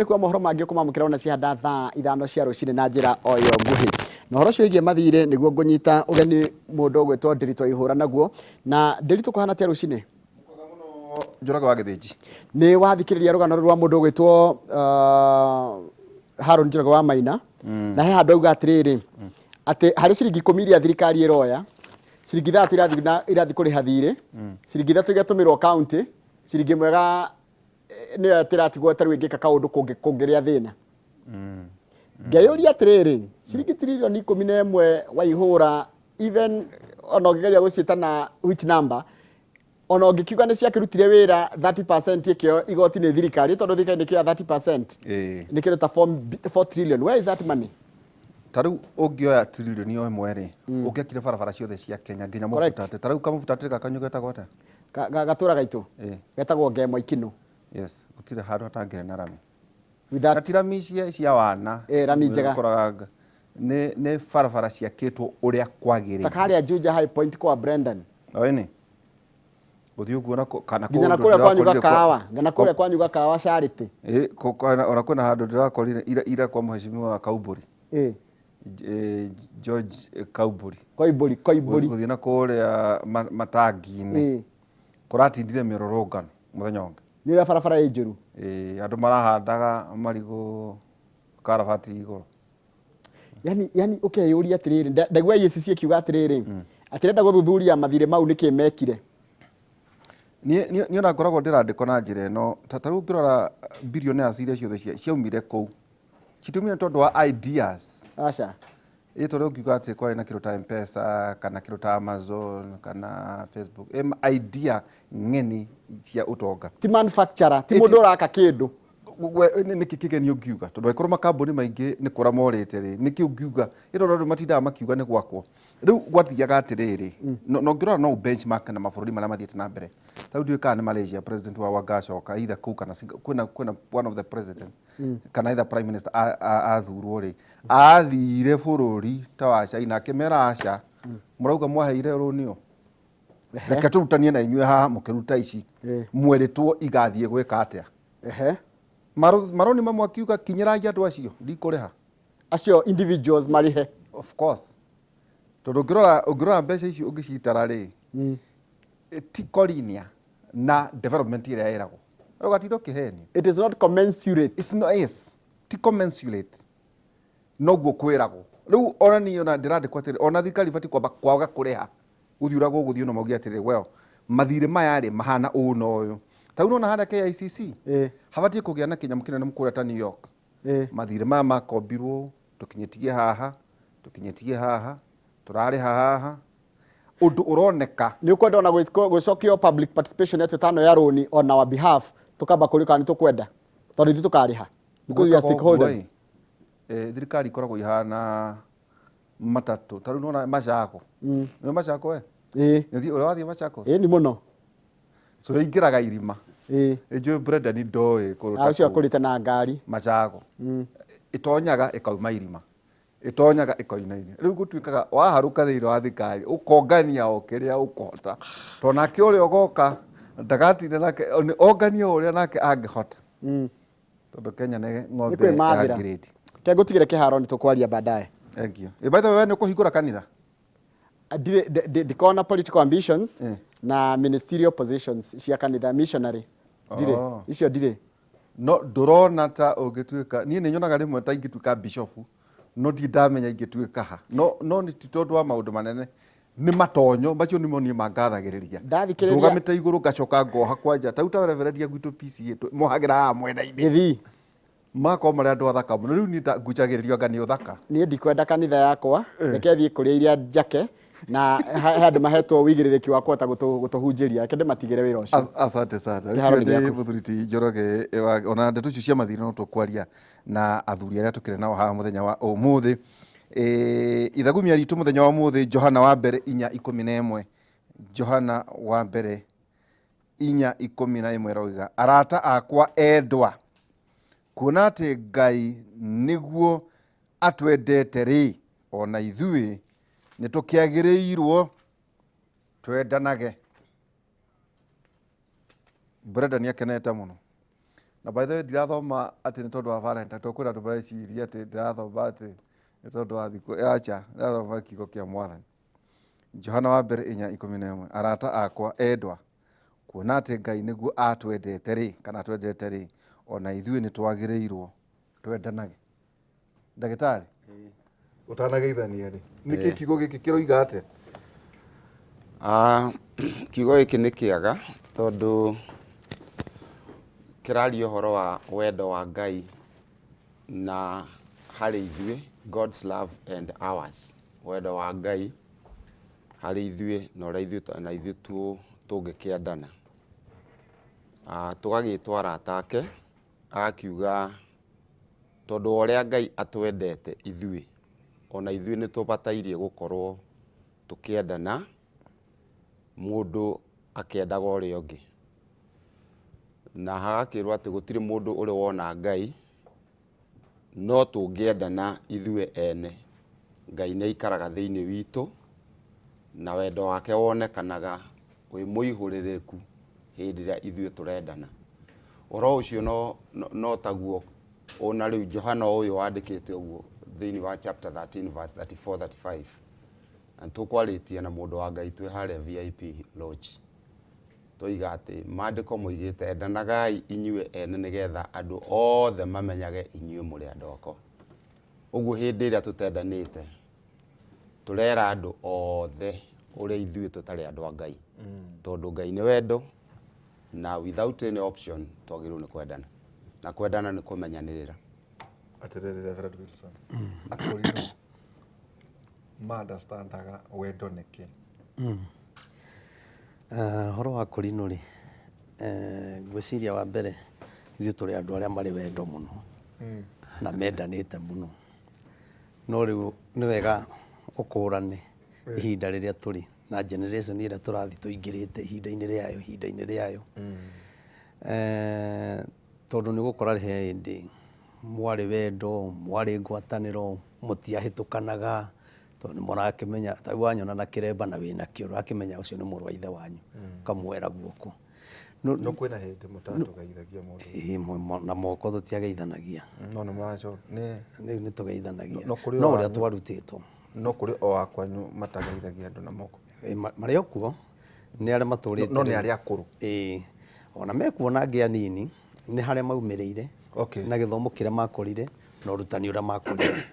Nĩkuo mohoro mangĩ ũkũmamũkĩra ona cihanda thaa 5 cia rũcinĩ na njĩra o ĩyo nguhĩ. Na ũhoro ũcio wĩgiĩ mathirĩ nĩguo ngũnyita ũgeni mũndũ ũgwĩtwo Ndiritu Waihũra naguo. Na Ndiritu, kũhana atĩa rũcinĩ? Njũraga wa Gĩthĩnji. Nĩ wathikĩrĩria rũgano rũrũ rwa mũndũ ũgwĩtwo Haron Njoroge wa Maina. Na he handũ auga atĩrĩrĩ, atĩ harĩ ciringi 10 iria thirikari ĩroya, ciringi 6 irathiĩ kũrĩha thirĩ, ciringi 3 igatũmĩrwo county, ciringi 1 nĩyo ĩratigwo ta rĩu ĩngĩka kaũndũ kũngĩrĩa thĩna. Ngeyũria atĩrĩrĩ, ciringi tiririoni 11 waihũra, even ona ũngĩgeria gũciĩta na which number, ona ũngĩkiuga nĩ ciakĩrutire wĩra 30% ĩkĩoyo igoti nĩ thirikari, tondũ thirikari nĩ ĩkĩoya 30%, nĩ kĩndũ ta 4 trillion. Where is that money? Ta rĩu ũngĩoya tiririoni o ĩmwe rĩ, ũngĩakire barabara ciothe cia Kenya nginya mũbutate. Ta rĩu kamũbutatĩre gaka getagwo atĩa? Gatũra gaitũ getagwo Ngemo Ikinu. Yes, gũtirĩ handũ hatangĩrĩ na rami. With that, na ti rami cia wana. Rami njega. Ũkoraga nĩ barabara ciakĩtwo ũrĩa kwagĩrĩire. Ta harĩa Juja High Point kwa Brendan. Oini. Gũthiĩ ũguo na kana nginya na kũrĩa kwanyu gakawa, nginya kũrĩa kwanyu gakawa Charity. Ona kwĩna handũ ndĩrakorire ira kwa mheshimiwa Kaumbũri. George Kaumbũri. Koimbũri, Koimbũri. Gũthiĩ na kũrĩa matangi-inĩ. Kũratindire mĩrũrũngano mũthenya ũngĩ. Nĩ ũrĩa barabara ĩ njũru. Andũ marahandaga marigũ karabati igũrũ. Yani ũkeyũria atĩrĩrĩ, ndaigua EACC ĩkiuga atĩrĩrĩ, atĩ ĩrenda gũthuthuria mathirĩ mau nĩkĩ mekire. Niĩ ona ngoragwo ndĩrandĩkwo na njĩra ĩno, ta rĩu ũngĩrora billionaires iria ciothe ciaumire kũu, citiumire tondũ wa ideas. Aca. Ĩ tondũ ũngiuga atĩ kwarĩ na kĩndũ ta M-Pesa kana kĩndũ ta Amazon kana Facebook, ĩ idea ng'eni cia ũtonga. Ti manufacturer, ti mũndũ ũraka kĩndũ. Nĩkĩ kĩgeni ũngiuga? Tondũ angĩkorwo makambuni maingĩ nĩ kũra morĩte rĩ, nĩkĩ ũngiuga? Ĩ tondũ andũ matindaga makiuga nĩ gwakwo. Rĩu gwathiaga atĩrĩrĩ, na ũngĩrora no benchmark na mabũrũri marĩa mathiĩte na mbere. Ta rĩu ndiũĩ kana nĩ Malaysia president wao angacoka either kũu kana Singapore, kwĩna one of the president kana either prime minister athurwo rĩ, athire bũrũri ta wa China akĩmera aca, mũrauga mwaheire rũni ũ? Reke tũrutanie na inyuĩ haha mũkĩruta ici, mwerĩtwo igathiĩ gwĩka atĩa? Maroni mamwe akiuga kinyĩrai andũ acio, ndikũrĩha. Acio individuals marĩhe. Of course. Tondũ ũngĩrora mbeca icio ũngĩcitara rĩ, ti korinia na development ĩrĩa ĩragwo. Ũgatinda ũkĩhenio. It is not commensurate. It's not, yes. Ti commensurate. Noguo kwĩragwo. Rĩu ona niĩ ona ndĩrandĩkwo atĩrĩ, ona thirikari ibatiĩ kwamba kwaga kũrĩha. Gũthiĩ ũrĩa gũgũthiĩ no mauge atĩrĩ, well, mathirĩ maya rĩ mahana ũũ na ũyũ. Ta rĩu nona harĩa KICC, habatiĩ kũgĩa na kĩnyamũ kĩnene kũrĩa ta New York. Mathirĩ maya makombirwo, tũkinyĩtie haha, tũkinyĩtie haha, tũrarĩha haha. Ũndũ ũroneka. Nĩ ũkwenda ona gwĩcokio public participation ya tano ya rũni on our behalf, tũkamba kũrĩka kana nĩ tũkwenda? Tondũ ithuĩ tũkarĩha. Because we are Gwĩkaga ũguo stakeholders. ĩ, thirikari ikoragwo ihana matatũ. Ta rĩu nĩwona Machakos. Nĩũĩ Machakos we? Nĩ ũrĩa wathiĩ Machakos? Ĩĩ, ni mũno. So ĩingĩraga irima. Ĩnjũĩ Brenda nĩ ndoĩ kũndũ ta Ũcio kũu. akũrĩte na ngari. Machakos. Ĩtonyaga ĩkauma irima. Ĩtonyaga ĩkoina irima. Rĩu gũtuĩkaga waharũka thĩinĩ wa thirikari ũkongania o kĩrĩa ũkũhota. Tondũ nake ũrĩa ũgoka ndagatinda nake, onganie o ũrĩa nake angĩhota. Tondũ Kenya nĩ ng'ombe Nĩ kwĩmathĩra. ya grade. Ke ngũtigĩre kĩharo nĩ tũkwaria baadaye. Thank you. By the way, we nĩ ũkũhingũra kanitha? Ndirĩ, ndikoragwo na political ambitions na ministerial positions cia kanitha, missionary. Ndirĩ. Icio ndirĩ. No ndũrona ta ũngĩtuĩka, niĩ nĩ nyonaga rĩmwe ta ingĩtuĩka bishop, no ndirĩ ndamenya ingĩtuĩka ha. No, no nĩ ti tondũ wa maũndũ manene, nĩ matonyo, macio nĩmo niĩ mangathagĩrĩria. Ndathikĩrĩria. Ndũgamĩte igũrũ ngacoka ngoha kwanja, ta rĩu ta reverend gwitũ PCA, mohagĩra haha mwena-inĩ. Gĩthii. Magakorwo marĩ andũ athaka mũno. Rĩu niĩ ngucagĩrĩrio anga nĩ ũthaka. Niĩ ndikwenda kanitha yakwa, reke thiĩ kũrĩa iria njake, na he andũ mahetwo ũigĩrĩrĩki wa kũhota gũtũhunjĩria, reke ndĩmatigĩre wĩra ũcio. Asante sana. Kĩharo Ũcio nĩ nĩ gĩaku. mũthuri ti Njoroge, ona ndeto icio cia mathirĩ no tũkwaria na athuri arĩa tũkĩrĩ nao haha mũthenya wa ũmũthĩ. Ithagumia ritũ mũthenya wa ũmũthĩ, Johana wa mbere 4:11. Johana wa mbere 4:11 ĩroiga, arata akwa endwa, kuona atĩ Ngai nĩguo atwendete rĩ, ona ithuĩ nĩ tũkĩagĩrĩirwo twendanage. Brenda nĩ akenete mũno. Na by the way, ndirathoma atĩ nĩ tondũ wa Valentine, tondũ kwĩna andũ mareciria atĩ ndĩrathoma atĩ nĩ tondũ wa thikũ. Acha, ndĩrathoma kiugo kĩa Mwathani. Johana wa mbere 4:11, arata akwa endwa, kuona atĩ Ngai nĩguo atwendete rĩ, kana atwendete rĩ, ona ithuĩ nĩ twagĩrĩirwo twendanage. Ndagĩtarĩ, ũtanageithania rĩ, nĩkĩ kiugo gĩkĩ kĩroiga atĩa? Kiugo gĩkĩ nĩ kĩega tondũ kĩraria ũhoro wa wendo wa Ngai na harĩ ithuĩ, God's love and ours, wendo wa Ngai harĩ ithuĩ na ũrĩa ithuĩ na ithuĩ tũngĩkĩendana. Tũgagĩtwo arata ake, agakiuga tondũ wa ũrĩa Ngai atwendete ithuĩ, ona ithuĩ nĩ tũbatairie gũkorwo tũkĩendana, mũndũ akĩendaga ũrĩa ũngĩ. Na hagakĩrwo atĩ gũtirĩ mũndũ ũrĩ wona Ngai, no tũngĩendana ithuĩ ene, Ngai nĩ aikaraga thĩinĩ witũ, na wendo wake wonekanaga wĩ mũihũrĩrĩku hĩndĩ ĩrĩa ithuĩ tũrendana. Ũhoro ũcio no taguo ona rĩu Johana ũyũ wandĩkĩte ũguo thĩinĩ wa chapter 13 verse 34 35. Na tũkwarĩtie na mũndũ wa Ngai twĩ harĩa VIP lodge. Twoiga atĩ maandĩko moigĩte endanagai inyuĩ ene nĩgetha andũ othe mamenyage inyuĩ mũrĩ andũ akwa. Ũguo hĩndĩ ĩrĩa tũtendanĩte tũrera andũ othe ũrĩa ithuĩ tũtarĩ andũ a Ngai. Tondũ Ngai nĩ wendo na without any option twagĩrĩirwo nĩ kwendana. Na kwendana nĩ kũmenyanĩrĩra. Atĩrĩrĩ Reverend Wilson, akũrinũ ma understandaga wendo nĩkĩ? Ũhoro wa kũrinũ rĩ, ngwĩciria wa mbere ithuĩ tũrĩ andũ arĩa marĩ wendo mũno na mendanĩte mũno. No rĩu nĩ wega ũkũrane ihinda rĩrĩa tũrĩ na generation ĩrĩa tũrathiĩ tũingĩrĩte ihinda-inĩ rĩayo ihinda-inĩ rĩayo. Tondũ nĩ ũgũkora he hĩndĩ mwarĩ wendo, mwarĩ ngwatanĩro, mũtiahĩtũkanaga, tondũ nĩ mũrakĩmenya, ta rĩu wanyona na kĩremba na wĩnakĩo, ũrakĩmenya ũcio nĩ mũrũ wa ithe wanyu, ũkamuoera guoko. No kwĩna hĩndĩ mũtatũgeithagia mũndũ. Ĩĩ, na moko tũtiageithanagia. No nĩ mũraco, nĩ Rĩu nĩ tũgeithanagia. No kũrĩ No ũrĩa twarutĩtwo. No kũrĩ o akwanyu matageithagia andũ na moko. Marĩ o kuo, nĩ arĩa matũrĩte. No nĩ arĩa akũrũ. Ĩĩ, ona mekuo na angĩ anini, nĩ harĩa maumĩrĩire, na gĩthomo kĩrĩa makorire, na ũrutani ũrĩa makorire.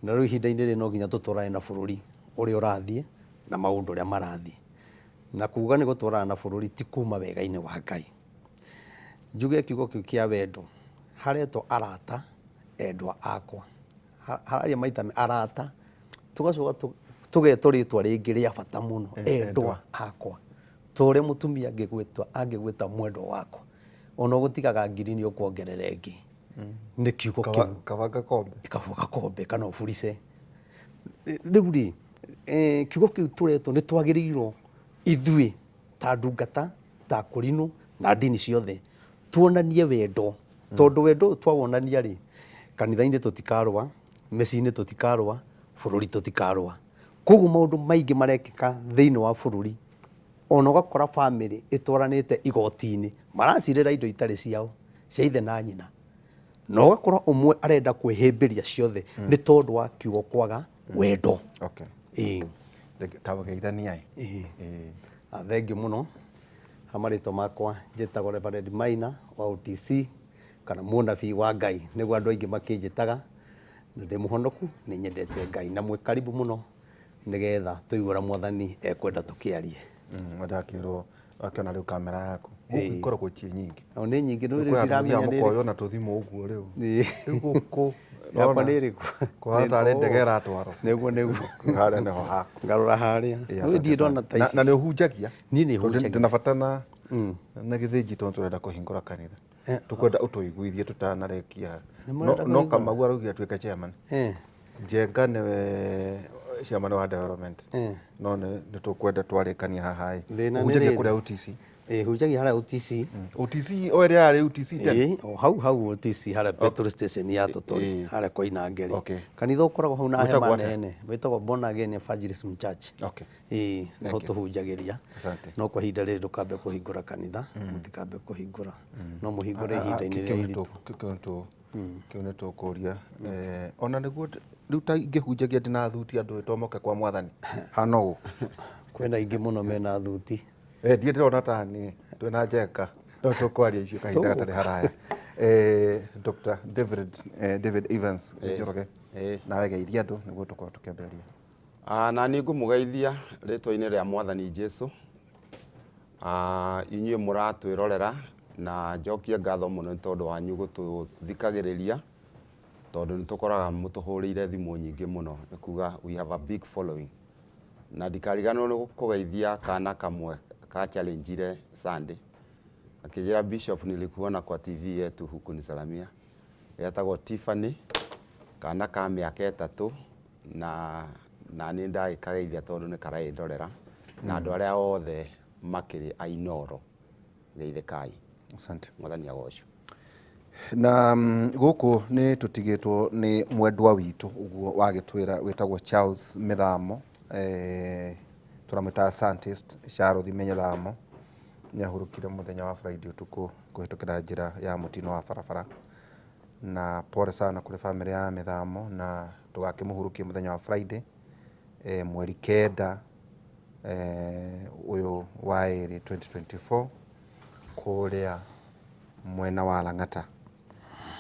Na rĩu ihinda-inĩ rĩrĩ no nginya tũtwarane na bũrũri ũrĩa ũrathiĩ, na maũndũ ũrĩa marathiĩ. Na kuga nĩ gũtwarana na bũrũri ti kuma wega-inĩ wa Ngai. Njuge kiugo kĩu kĩa wendo, haretwo arata endwa akwa. Hararia maita arata, tũgacoka tũgetwo rĩtwa rĩngĩ rĩa bata mũno, endwa akwa. Ta ũrĩa mũtumia angĩgwĩta mwendwa wakwa, ona ũgũtigaga ngiri nĩ ũkuongerera ĩngĩ. Nĩ kiugo kĩu. Kaba gakombe. Kaba gakombe kana ũburice. Rĩu rĩ, kiugo kĩu tũretwo nĩ twagĩrĩirwo ithuĩ ta ndungata, ta kũrinũ na ndini ciothe, tuonanie wendo. Tondũ wendo ũyũ twawonania rĩ, kanitha-inĩ tũtikarũa, mĩciĩ-inĩ tũtikarũa, bũrũri tũtikarũa. Koguo maũndũ maingĩ marekĩka thĩinĩ wa bũrũri, ona ũgakora bamĩrĩ ĩtwaranĩte igoti-inĩ, maracirĩra indo itarĩ ciao, cia ithe na nyina. Na ũgakora ũmwe arenda kwĩhĩmbĩria ciothe nĩ tondũ wa kiugo kwaga wendo. Ĩĩ. Ta geithaniai. Ĩĩ. Thengiũ mũno. Ha marĩtwa makwa njĩtagwo Reverend Maina wa OTC kana mũnabii wa Ngai nĩguo andũ aingĩ makĩnjĩtaga, na ndĩ mũhonoku, nĩ nyendete Ngai na mwĩ karibu mũno nĩgetha tũigue ũrĩa Mwathani ekwenda tũkĩarie. Ndakĩrwo akĩona rĩu kamera yaku gũkũ ikoragwo ciĩ nyingĩ. O nĩ nyingĩ, no rĩu ndiramenya nĩ mũkoywo na tũthimũ ũguo rĩu. Rĩu gũkũ yakwa nĩ ĩrĩkũ? Kũhana tarĩ ndege ĩratwarwo. Nĩguo nĩguo. Harĩa nĩho haku. Ngarora harĩa. Rĩu ndirĩ ndona ta ici. Na nĩ ũhunjagia? Niĩ nĩ hunjagia. Ndĩna bata na gĩthĩnji tondũ tũrenda kũhingũra kanitha. Tũkwenda ũtũiguithie tũtanarĩkia. No Kamau araugire atuĩke chairman. Njenga nĩwe chairman wa development. No nĩ tũkwenda twarĩkania haha ĩ. Ũhunjagia kũrĩa OTC? Ĩĩ, hunjagia harĩa OTC. OTC o ĩrĩa yarĩ UTC tene? Ĩĩ, o hau hau OTC harĩa petrol station ya Tũtũri, harĩa Koinange rĩ. Kanitha ũkoragwo hau na Wĩtagwo hema atĩa? nene, wĩtagwo Born Again Evangelism Church. Ĩĩ, nĩho tũhunjagĩria. Asante. No kwa ihinda rĩrĩ ndũkambe kũhingũra kanitha, mũtikambe kũhingũra. No mũhingũre ihinda-inĩ rĩrĩa iritũ. Kĩu nĩ tũkũria. Ona nĩguo rĩu ta ingĩhunjagia ndĩ na thuti andũ to moke kwa mwathani hana ũũ. Kwĩna aingĩ mũno mena thuti. Ndiĩ ndĩrona ta niĩ twĩna Njenga no tũkwaria icio kahinda gatarĩ haraya. Dr. David, David Evans Njoroge, nawe geithia andũ nĩguo tũkorwo tũkĩambĩrĩria. Na niĩ ngũmũgeithia rĩtwa-inĩ rĩa mwathani Jesu. Inyuĩ mũratwĩrorera na njokie ngatho mũno nĩ tondũ wanyu gũtũthikagĩrĩria, tondũ nĩ tũkoraga mũtũhũrĩire thimũ nyingĩ mũno, nĩ kuga we have a big following. Na ndikariganĩrwo nĩ kũgeithia kana kamwe ka challenge-ire Sunday, akĩnjĩra Bishop, nilikuona kwa TV yetu hukunisalamia. Getagwo Tiffany, kana ka mĩaka 3, na nĩ ndagĩkageithia tondũ nĩ karaĩndorera, na andũ arĩa othe makĩrĩ a Inooro, geithĩkai. Asante. Mwathani agocwo. Na gũkũ nĩ tũtigĩtwo nĩ mwendwa witũ ũguo wagĩtwĩra wĩtagwo Charles Mĩthamo, tũramwĩta scientist Charles Mĩthamo, nĩ ahurũkire mũthenya wa Friday ũtukũ kũhĩtũkĩra njĩra ya mũtino wa barabara, na pole sana kũrĩ famĩlĩ ya Mĩthamo, na tũgakĩmũhurũkia mũthenya wa Friday, mweri 9, ũyũ wa ĩrĩ 2024 kũrĩa mwena wa Lang'ata.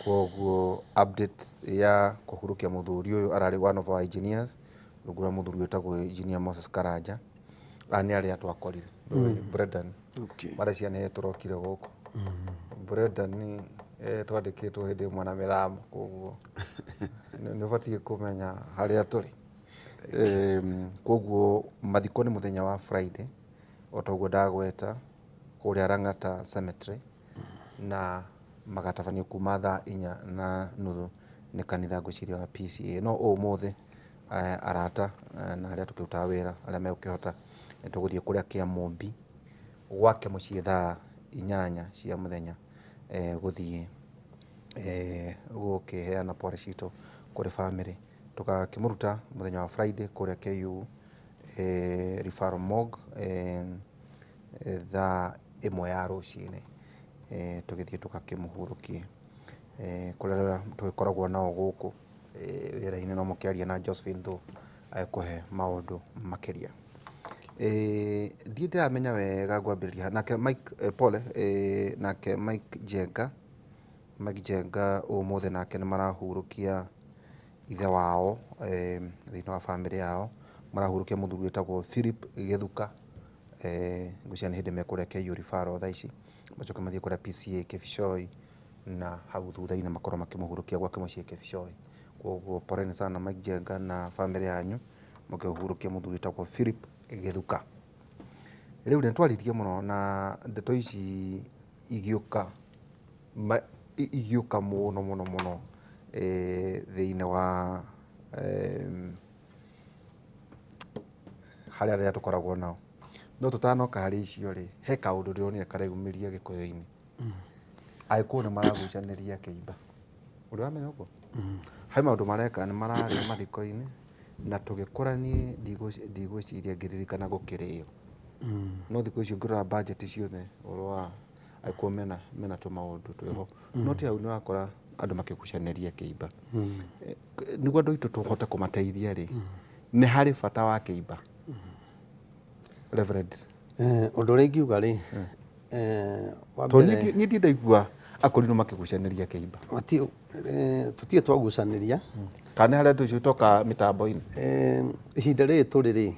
Koguo update ya kũhurũkia mũthuri ũyũ ararĩ one of our engineers, rungu rwa mũthuri wĩtagwo engineer Moses Karanja. Aya nĩ arĩa twakorire. Brendan. Marĩa ciana tũrokire gũkũ. Brendan, twandĩkĩtwo hĩndĩ ĩmwe na Mĩthamo, koguo nĩ ũbatiĩ kũmenya harĩa tũrĩ. Koguo mathiko nĩ mũthenya wa Friday, o ta ũguo ndagweta, kũrĩa Lang'ata Cemetery, na magatabanio kuma thaa 4:30 nĩ kanitha ngwĩciria wa PCA. No ũmũthĩ, arata na arĩa tũkĩrutaga wĩra arĩa megũkĩhota, nĩ tũgũthiĩ kũrĩa Kĩamũmbi gwake mũciĩ thaa 8 cia mũthenya, gũthiĩ gũkĩheana pole citũ kũrĩ famĩlĩ. Tũgakĩmũruta mũthenya wa Friday kũrĩa KU, Referral Morgue, thaa 1 ya rũcinĩ, tũgĩthiĩ tũgakĩmũhurũkie. Kũrĩ arĩa tũgĩkoragwo nao gũkũ wĩra-inĩ, no mũkĩarie na Josephine Thuo agĩkũhe maũndũ makĩria. Ndirĩ ndĩramenya wega ngwambĩrĩria ha, nake Mike, pole, nake Mike Njenga, Mike Njenga ũmũthĩ nake nĩ marahurũkia ithe wao, thĩinĩ wa bamĩrĩ yao, marahurũkia mũthuri wĩtagwo Philip Gĩthuka, ngwĩciria nĩ hĩndĩ mekũrĩa KU referral thaa ici, macoke mathiĩ kũrĩa PCA Kĩbicoi, na hau thutha-inĩ makorwo makĩmũhurũkia gwake mũciĩ Kĩbicoi. Koguo poleni sana Mike Njenga na bamĩrĩ yanyu mũkĩhurũkia mũthuri wĩtagwo Philip Gĩthuka. Rĩu nĩ twaririe mũno na ndeto ici igĩũka, igĩũka mũno mũno mũno, thĩinĩ wa harĩ arĩa tũkoragwo nao. No tũtanoka harĩ icio rĩ, he kaũndũ ndĩronire kareyumĩria Gĩkũyũ-inĩ. Agĩkũyũ nĩ maragucanĩria kĩimba. Ũrĩ wamenya ũguo? He maũndũ mareka, nĩ mararĩa mathiko-inĩ, na tũgĩkũra niĩ ndigwĩciria ngĩririkana gũkĩrĩo. No thikũ ici ũngĩrora budget ciothe ũhoro wa Agĩkũyũ mena tũmaũndũ twĩho. No ti hau nĩ ũrakora andũ makĩgucanĩria kĩimba. Nĩguo andũ aitũ tũhote kũmateithia rĩ, nĩ harĩ bata wa kĩimba? Reverend. Ũndũ ũrĩa ingiuga rĩ, wa Tondũ mbere niĩ ndirĩ ndaigua akũrinũ makĩgucanĩria kĩimba. Tũtirĩ twagucanĩria. Kana nĩ harĩa andũ acio toka mĩtambo-inĩ? Ihinda rĩrĩ tũrĩ rĩ,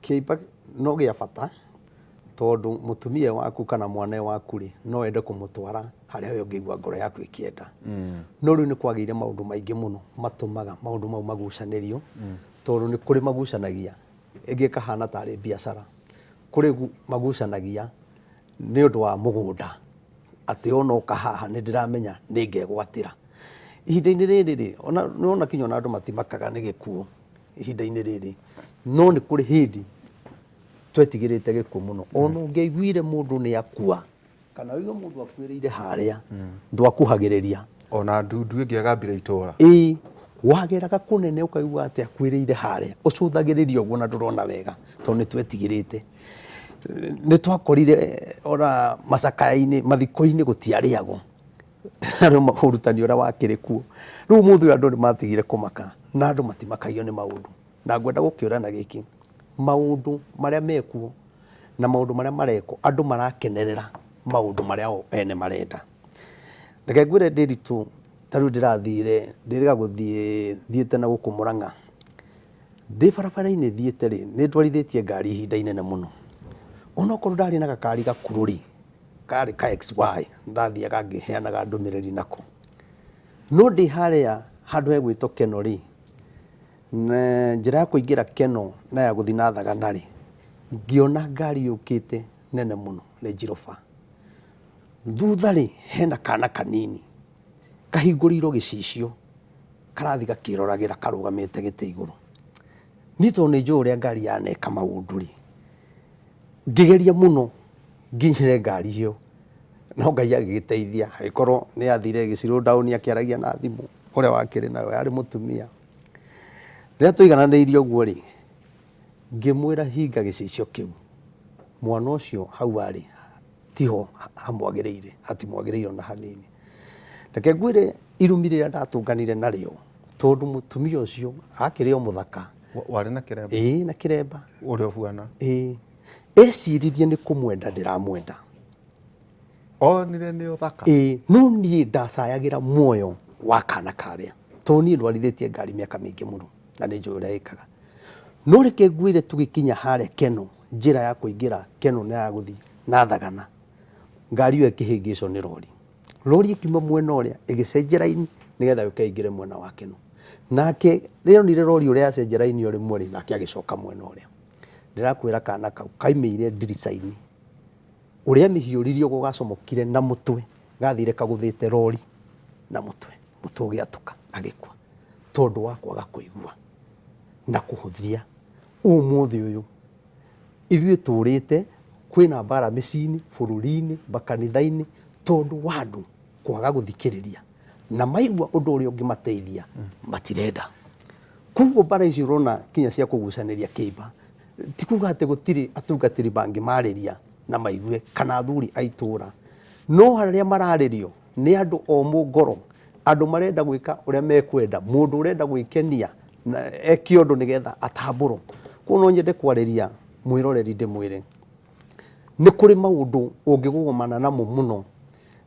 kĩimba no gĩa bata tondũ mũtumia waku kana mwana waku rĩ, no ende kũmũtwara harĩa we ũngĩigua ngoro yaku ĩkĩenda. No rĩu nĩ kwagĩire maũndũ maingĩ mũno matũmaga maũndũ mau magucanĩrio, tondũ nĩ kũrĩ magucanagia ĩngĩ ĩkahana tarĩ biacara. Kũrĩ magucanagia nĩ ũndũ wa mũgũnda, atĩ ona oka haha nĩ ndĩramenya nĩ ngegwatĩra. Ihinda-inĩ rĩrĩ rĩ, ona nĩ wona kinya ona andũ matimakaga nĩ gĩkuũ ihinda-inĩ rĩrĩ, no nĩ kũrĩ hĩndĩ Twetigĩrĩte gĩkuũ mũno. Ona ũngĩaiguire mũndũ nĩ akua kana ũigue mũndũ akuĩrĩire harĩa, ndwakuhagĩrĩria. Ona ndundu ĩngĩagambire itũra. Ĩĩ, wageraga kũnene ũkaigua atĩ akuĩrĩire harĩa, ũcũthagĩrĩria ũguo na ndũrona wega tondũ nĩ twetigĩrĩte. Nĩ twakorire ona macakaya-inĩ, mathiko-inĩ gũtiarĩagwo. Ũrutani ũrĩa wakĩrĩ kuo. Rĩu ũmũthĩ ũyũ andũ nĩ matigire kũmaka na andũ matimakagio nĩ maũndũ. Na ngwenda gũkĩũra na gĩkĩ, maũndũ marĩa mekuo na maũndũ marĩa marekwo, andũ marakenerera maũndũ marĩa o ene marenda. Reke ngwĩre Ndĩritũ, ta rĩu ndĩrathire, ndĩrĩga gũthiĩ thiĩte na gũkũ Mũrang'a. Ndĩ barabara-inĩ thiĩte rĩ, nĩ ndwarithĩtie ngari ihinda inene mũno. Onokorwo ndarĩ na gakari gakurũ rĩ, karĩ ka XY, ndathiaga ngĩheanaga ndũmĩrĩri nako. No ndĩ harĩa handũ hegwĩtwo Kenol rĩ, Na njĩra ya kũingĩra Kenol na ya gũthiĩ na Thagana rĩ, ngĩona ngari yũkĩte nene mũno Range Rover. Thutha rĩ, hena kana kanini kahingũrĩirwo gĩcicio karathiĩ gakĩroragĩra karũgamĩte gĩtĩ igũrũ. Niĩ tondũ nĩ njũĩ ũrĩa ngari yaneka maũndũ rĩ, ngĩgeria mũno nginyĩre ngari ĩyo, no Ngai agĩgĩteithia agĩkorwo nĩ yathire ĩgĩ slow down akĩaragia na thimũ ũrĩa wakĩrĩ nayo yarĩ mũtumia. Rĩrĩa twaigananĩirie ũguo rĩ, ngĩmwĩra hinga gĩcicio kĩu, mwana ũcio hau arĩ tiho hamwagĩrĩire, hatimwagĩrĩire ona hanini. Reke ngwĩre irumi rĩrĩa ndatũnganire narĩo, tondũ mũtumia ũcio akĩrĩ o mũthaka. Warĩ na kĩremba? Ĩĩ na kĩremba. Ũrĩa ũbuana? Ĩĩ. Eciririe nĩ kũmwenda ndĩramwenda. Onire nĩ ũthaka. Ĩĩ, no niĩ ndacayagĩra muoyo wa kana karĩa tondũ niĩ ndwarithĩtie ngari mĩaka mĩingĩ mũno na nĩ njũĩ ũrĩa ĩkaga. No reke ngwĩre tũgĩkinya harĩa Kenol, njĩra ya kũingĩra Kenol na ya gũthiĩ na Thagana, ngari ĩyo ĩkĩhĩngĩcwo nĩ rori. Rori ĩkiuma mwena ũrĩa ĩgĩcenjia raini nĩgetha yũke ĩingĩre mwena wa Kenol. Nake rĩrĩa onire rori ũrĩa yacenjia raini o rĩmwe rĩ, nake agĩcoka mwena ũrĩa. Ndĩrakwĩra kana kau kaimĩire ndirica-inĩ. Ũrĩa amĩhiũririe ũguo gacomokire na mũtwe, gathire kagũthĩte rori na mũtwe, mũtwe ũgĩatũka agĩkua tondũ wa kwaga kũigua na kũhũthia. Ũmũthĩ ũyũ ithuĩ tũrĩte kwĩna mbara mĩciĩ-inĩ, bũrũri-inĩ, makanitha-inĩ tondũ wa andũ kwaga gũthikĩrĩria na maigua ũndũ ũrĩa ũngĩmateithia matirenda. Koguo mbara ici ũrona kinya cia kũgucanĩria kĩimba Ti kuga atĩ gũtirĩ atungatĩri mangĩmarĩria na maigue kana athuri a itũũra, no arĩa mararĩrio nĩ andũ omũ ngoro, andũ marenda gwĩka ũrĩa mekwenda, mũndũ ũrenda gwĩkenia na eke ũndũ nĩgetha atambũrwo. Koguo no nyende kwarĩria mwĩroreri ndĩmwĩre, nĩ kũrĩ maũndũ ũngĩgũgũmana namo mũno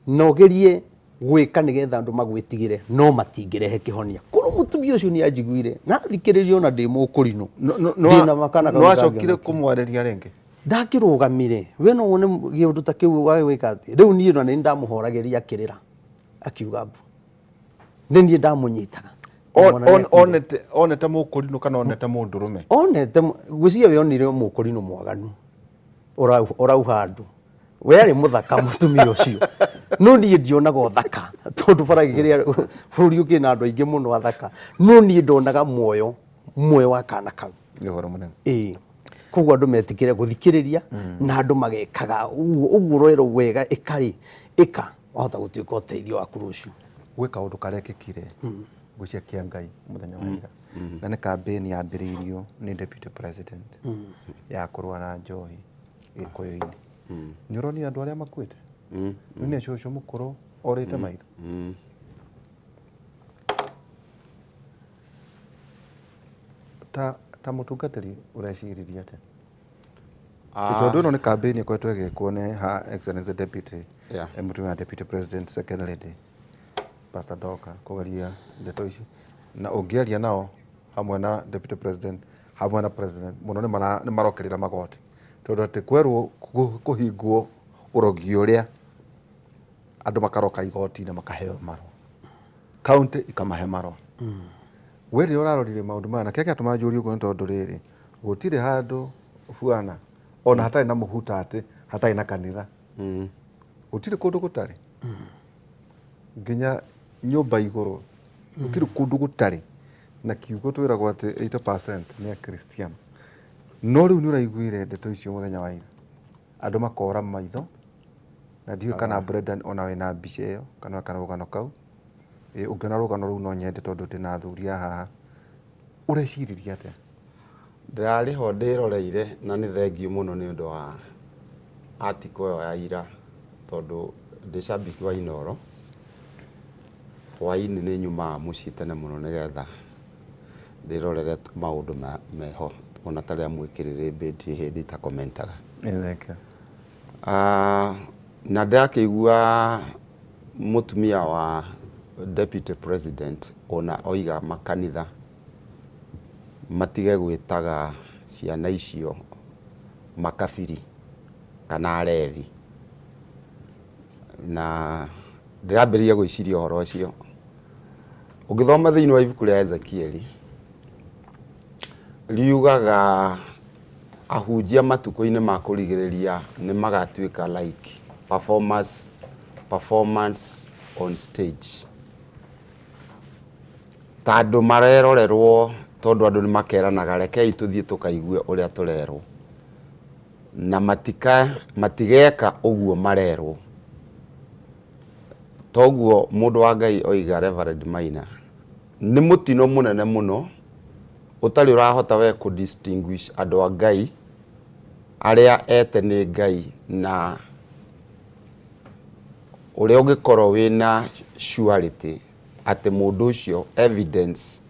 na ũgerie gwĩka nĩgetha andũ magwĩtigĩre no matingĩrehe kĩhonia. Korwo mũtumia ũcio nĩ anjiguire na athikĩrĩrie ona ndĩ mũkũrinũ ndĩna makana kau Nĩwacokire kũmwarĩria rĩngĩ? Ndakĩrũgamire we no wone kĩũndũ ta kĩu wagĩka atĩ rĩu niĩ ona nĩ ndamũhoragĩria akĩrĩra akiuga mbu nĩ niĩ ndamũnyitaga. Na mwana nĩ akuire. Onete mũkũrinũ kana onete mũndũrũme? Onete ngwĩciria we onire mũkũrinũ mwaganu ũrauha andũ. We arĩ mũthaka mũtumia ũcio no niĩ ndionaga ũthaka tondũ bara kĩrĩa bũrũri ũkĩrĩ na andũ aingĩ mũno athaka no niĩ ndonaga muoyo muoyo wa kana kau. Nĩ ũhoro mũnene. Ĩĩ koguo andũ metikĩre gũthikĩrĩria na andũ magekaga ũguo ũguo ũrerwo wega ĩka rĩ ĩka wahota gũtuĩka ũteithio waku rũciũ. Gwĩ kaũndũ karekĩkire ngwĩciria kĩa Ngai mũthenya wa ira na nĩ kambĩni yambĩrĩirio nĩ deputy president ya kũrũa na njohi Gĩkũyũ-inĩ. Nĩ ũronire andũ arĩa makuĩte? Rĩu nĩ cũcũ mũkũrũ orĩte maitho. Ta ta mũtungatĩri ũreciririe atĩa? Tondũ ĩno nĩ kambĩni ĩkoretwo ĩgĩkwo nĩ Her Excellency Deputy mũtumia wa Deputy President Second Lady Pastor Doka kũgeria ndeto ici na ũngĩaria nao hamwe na Deputy President hamwe na President mũno nĩ marokĩrĩra magoti. Tondũ atĩ kwerwo kũhingwo ũrogi ũrĩa, andũ makaroka igoti-inĩ makaheo marũa, county ikamahe marũa. We rĩrĩa ũrarorire maũndũ maya, na kĩrĩa kĩratũma njũrie ũguo nĩ tondũ rĩrĩ, gũtirĩ handũ buana ona hatarĩ na mũhuta atĩ hatarĩ na kanitha. Gũtirĩ kũndũ gũtarĩ. Nginya nyũmba igũrũ, gũtirĩ kũndũ gũtarĩ na kiugo twĩragwo atĩ 80% nĩ akristiano. No rĩu nĩ ũraiguire ndeto icio mũthenya wa ira, andũ makora maitho, na ndiũĩ kana Brendan ona wĩna mbica ĩyo kana rũgano kau. Ũngĩona rũgano rũu no nyende tondũ ndĩna athuri a haha. Ũreciririe atĩa? Ndĩrarĩ ho ndĩroreire na nĩ thengiũ mũno nĩ ũndũ wa article ĩyo ya ira tondũ ndĩ cambĩki wa Inooro. Hwaĩ-inĩ nĩ nyumaga mũciĩ tene mũno nĩgetha ndĩrorere maũndũ meho ona ta rĩrĩa mwĩ kĩrĩrĩmbĩ ndirĩ hĩndĩ itakomentaga. Thank you. Na ndĩrakĩigua mũtumia wa deputy president ona oiga makanitha matige gwĩtaga ciana icio makabiri kana arevi. Na ndĩrambĩrĩria gwĩciria ũhoro ũcio. Ũngĩthoma thĩinĩ wa ibuku rĩa Ezekieli, riugaga ahunjia matukũ-inĩ ma kũrigĩrĩria nĩ magatuĩka like performers, performance on stage. Ta andũ marerorerwo tondũ andũ nĩ makeranaga rekei tũthiĩ tũkaigue ũrĩa tũrerwo. Na matika, matigeka ũguo marerwo. Toguo mũndũ wa Ngai oiga Reverend Maina, nĩ mũtino mũnene mũno ũtarĩ ũrahota we kũ distinguish andũ a Ngai arĩa ete nĩ Ngai na ũrĩa ũngĩkorwo wĩna surety atĩ mũndũ ũcio evidence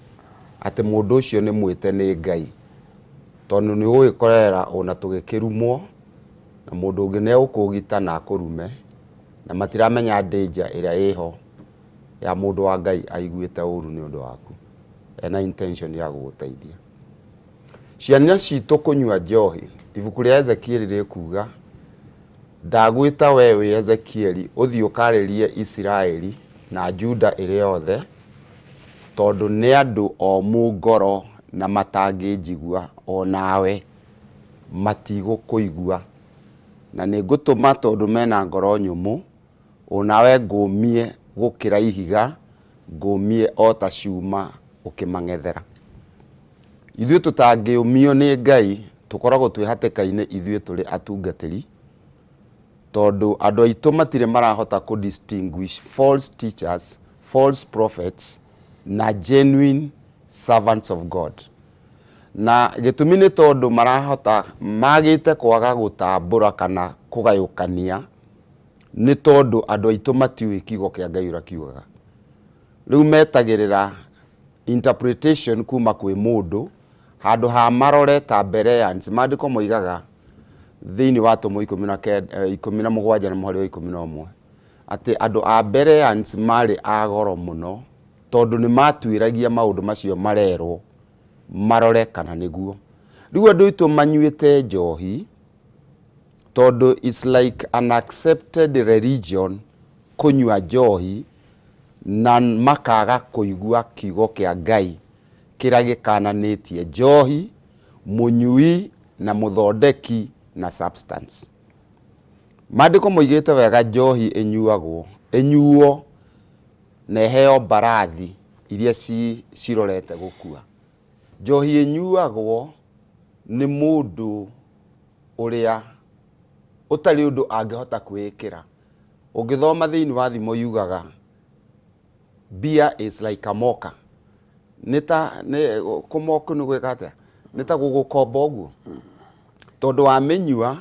atĩ mũndũ ũcio nĩ mwĩte nĩ Ngai, tondũ nĩ ũgũgĩkorera ona tũgĩkĩrumwo na mũndũ ũngĩ nĩ egũkũgita na akũrume na matiramenya danger ĩrĩa ĩho ya mũndũ wa Ngai aiguĩte ũru nĩ ũndũ waku ena intention ya gũgũteithia. Ciana citũ kũnyua njohi, ibuku rĩa Ezekieli rĩkuga ndagwĩta we wĩ Ezekieli ũthiĩ ũkarĩrie Isiraeli na Juda ĩrĩ yothe tondũ nĩ andũ omũ ngoro na matangĩnjigua o nawe matigũkũigua, na nĩ ngũtũma tondũ mena ngoro nyũmũ o nawe ngũmie gũkĩra ihiga, ngũmie o ta cuma ũkĩmang'ethera. Ithuĩ tũtangĩũmio nĩ Ngai tũkoragwo twĩ hatĩka-inĩ ithuĩ tũrĩ atungatĩri, tondũ andũ aitũ matirĩ marahota kũ distinguish false teachers, false prophets na genuine servants of God. Na gĩtũmi nĩ tondũ marahota magĩte kwaga gũtambũra kana kũgayũkania nĩ tondũ andũ aitũ matiũĩ kiugo kĩa Ngai ũrĩa kiugaga. Rĩu metagĩrĩra interpretation kuma kwĩ mũndũ handũ ha marore ta Bereans. Maandĩko moigaga thĩinĩ wa Atũmwo 17 na mũhari wa 11 atĩ andũ a Bereans marĩ a goro mũno tondũ nĩ matuĩragia maũndũ macio marerwo marore kana nĩguo. Rĩu andũ aitũ manyuĩte njohi tondũ it's like an accepted religion kũnyua njohi na makaga kũigua kiugo kĩa Ngai kĩrĩa gĩkananĩtie njohi, mũnyui na mũthondeki na substance. Maandĩko moigĩte wega njohi ĩnyuagwo, ĩnyuo na ĩheo mbarathi iria cirorete gũkua. Njohi ĩnyuagwo nĩ mũndũ ũrĩa ũtarĩ ũndũ angĩhota kwĩĩkĩra. Ũngĩthoma thĩinĩ wa thimo yugaga beer is like a mocker. Nĩ ta nĩ kũmoku nĩ gwĩka atĩa? Nĩ ta gũgũkomba ũguo. Tondũ wamĩnyua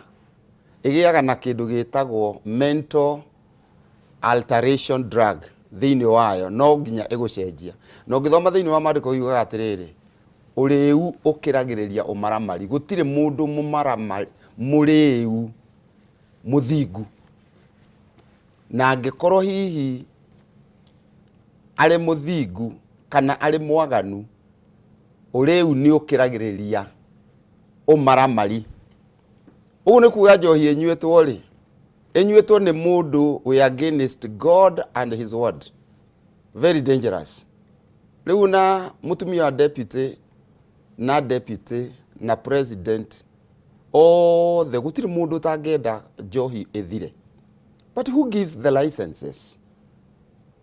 ĩgĩaga na kĩndũ gĩtagwo mental alteration drug thĩinĩ wayo, no nginya ĩgũcenjia. Na ũngĩthoma thĩinĩ wa maandĩko yugaga atĩrĩrĩ, ũrĩu ũkĩragĩrĩria ũmaramari. Gũtirĩ mũndũ mũmaramari mũrĩu mũthingu. Na angĩkorwo hihi arĩ mũthingu kana arĩ mwaganu, ũrĩu nĩ ũkĩragĩrĩria ũmaramari. Ũguo nĩ kuga njohi ĩnyuĩtwo rĩ, ĩnyuĩtwo nĩ mũndũ wĩ against God and his word. Very dangerous. Rĩu na mũtumia wa deputy na deputy na president othe gũtirĩ mũndũ ũtangĩenda njohi ĩthire. But who gives the licenses?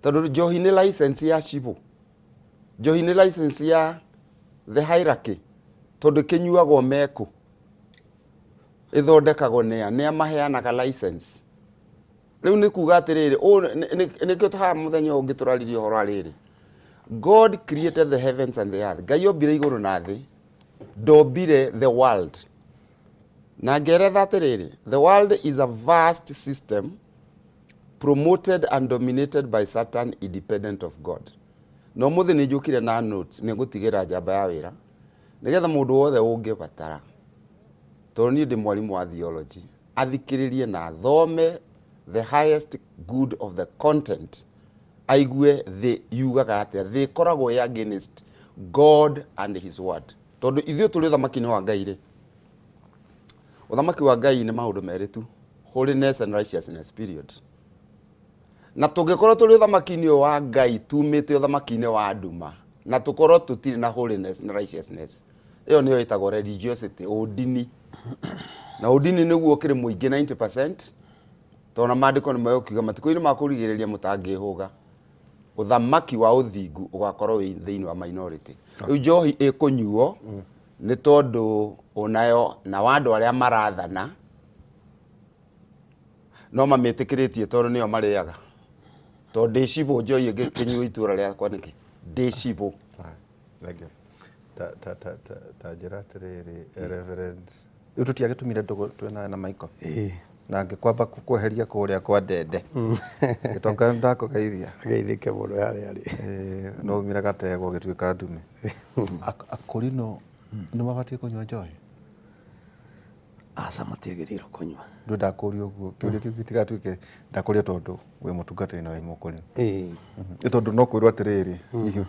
Tondũ njohi nĩ license ya cibũ, njohi nĩ license ya the hierarchy, tondũ kĩnyuagwo mekũ. Ĩthondekagwo nĩa? Nĩa maheanaga license? Rĩu nĩ kuga atĩrĩrĩ, ũũ nĩkĩo haha mũthenya ũyũ ũngĩ tũraririe ũhoro wa rĩrĩ. God created the heavens and the earth. Ngai ombire igũrũ na thĩ, ndombire the world. Na ngeretha atĩrĩrĩ, the world is a vast system promoted and dominated by Satan independent of God. Na ũmũthĩ nĩ njũkire na notes, nĩ ngũtigĩra njamba ya wĩra, nĩgetha mũndũ wothe ũngĩbatara, tondũ niĩ ndĩ mwarimũ wa theology, athikĩrĩrie na athome the highest good of the content, aigue thĩ yugaga atĩa. Thĩ ĩkoragwo ĩ against God and his word. Tondũ ithuĩ tũrĩ ũthamaki-inĩ wa Ngai rĩ, ũthamaki wa Ngai nĩ maũndũ merĩ tu, holiness and righteousness, period. Na tũngĩkorwo tũrĩ ũthamaki-inĩ ũyũ wa Ngai tumĩte ũthamaki-inĩ wa nduma na tũkorwo tũtirĩ na holiness na righteousness, ĩyo nĩyo ĩtagwo religiosity, ũndini. Na ũndini nĩguo ũkĩrĩ mũingĩ 90%, tondũ na maandĩko nĩ megũkiuga matukũ-inĩ ma kũrigĩrĩria mũtangĩhũga, ũthamaki wa ũthingu ũgakorwo wĩ thĩinĩ wa minority. Rĩu njohi ĩkũnyuo nĩ tondũ onayo na wa andũ arĩa marathana no mamĩtĩkĩrĩtie tondũ nĩo marĩaga. Tondũ ndĩ cibũ njohi ĩngĩkĩnyuo itũra rĩakwa nĩkĩ? Ndĩ cibũ. Thank you. Ta ta ta ta ta njĩra atĩrĩrĩ, Reverend, rĩu tũtiagĩtumire ndũgũ twĩna na Michael. Ĩĩ. Na ngĩkwamba kũkweheria kũrĩa kwa ndende. Gĩtonga ndakũgeithia. Geithĩke mũno harĩa arĩ. Ĩĩ, no umire gategwa ũgĩtuĩka ndume. Akũrinũ nĩ mabatiĩ kũnyua njohi? Aca, matiagĩrĩirwo kũnyua. Ndũ ndakũria ũguo, kĩũria kĩu gĩtigatuĩke ndakũria tondũ wĩ mũtungatĩri na wĩ mũkũrinũ. Ĩĩ. Nĩ tondũ no kwĩrwo atĩrĩrĩ, hihi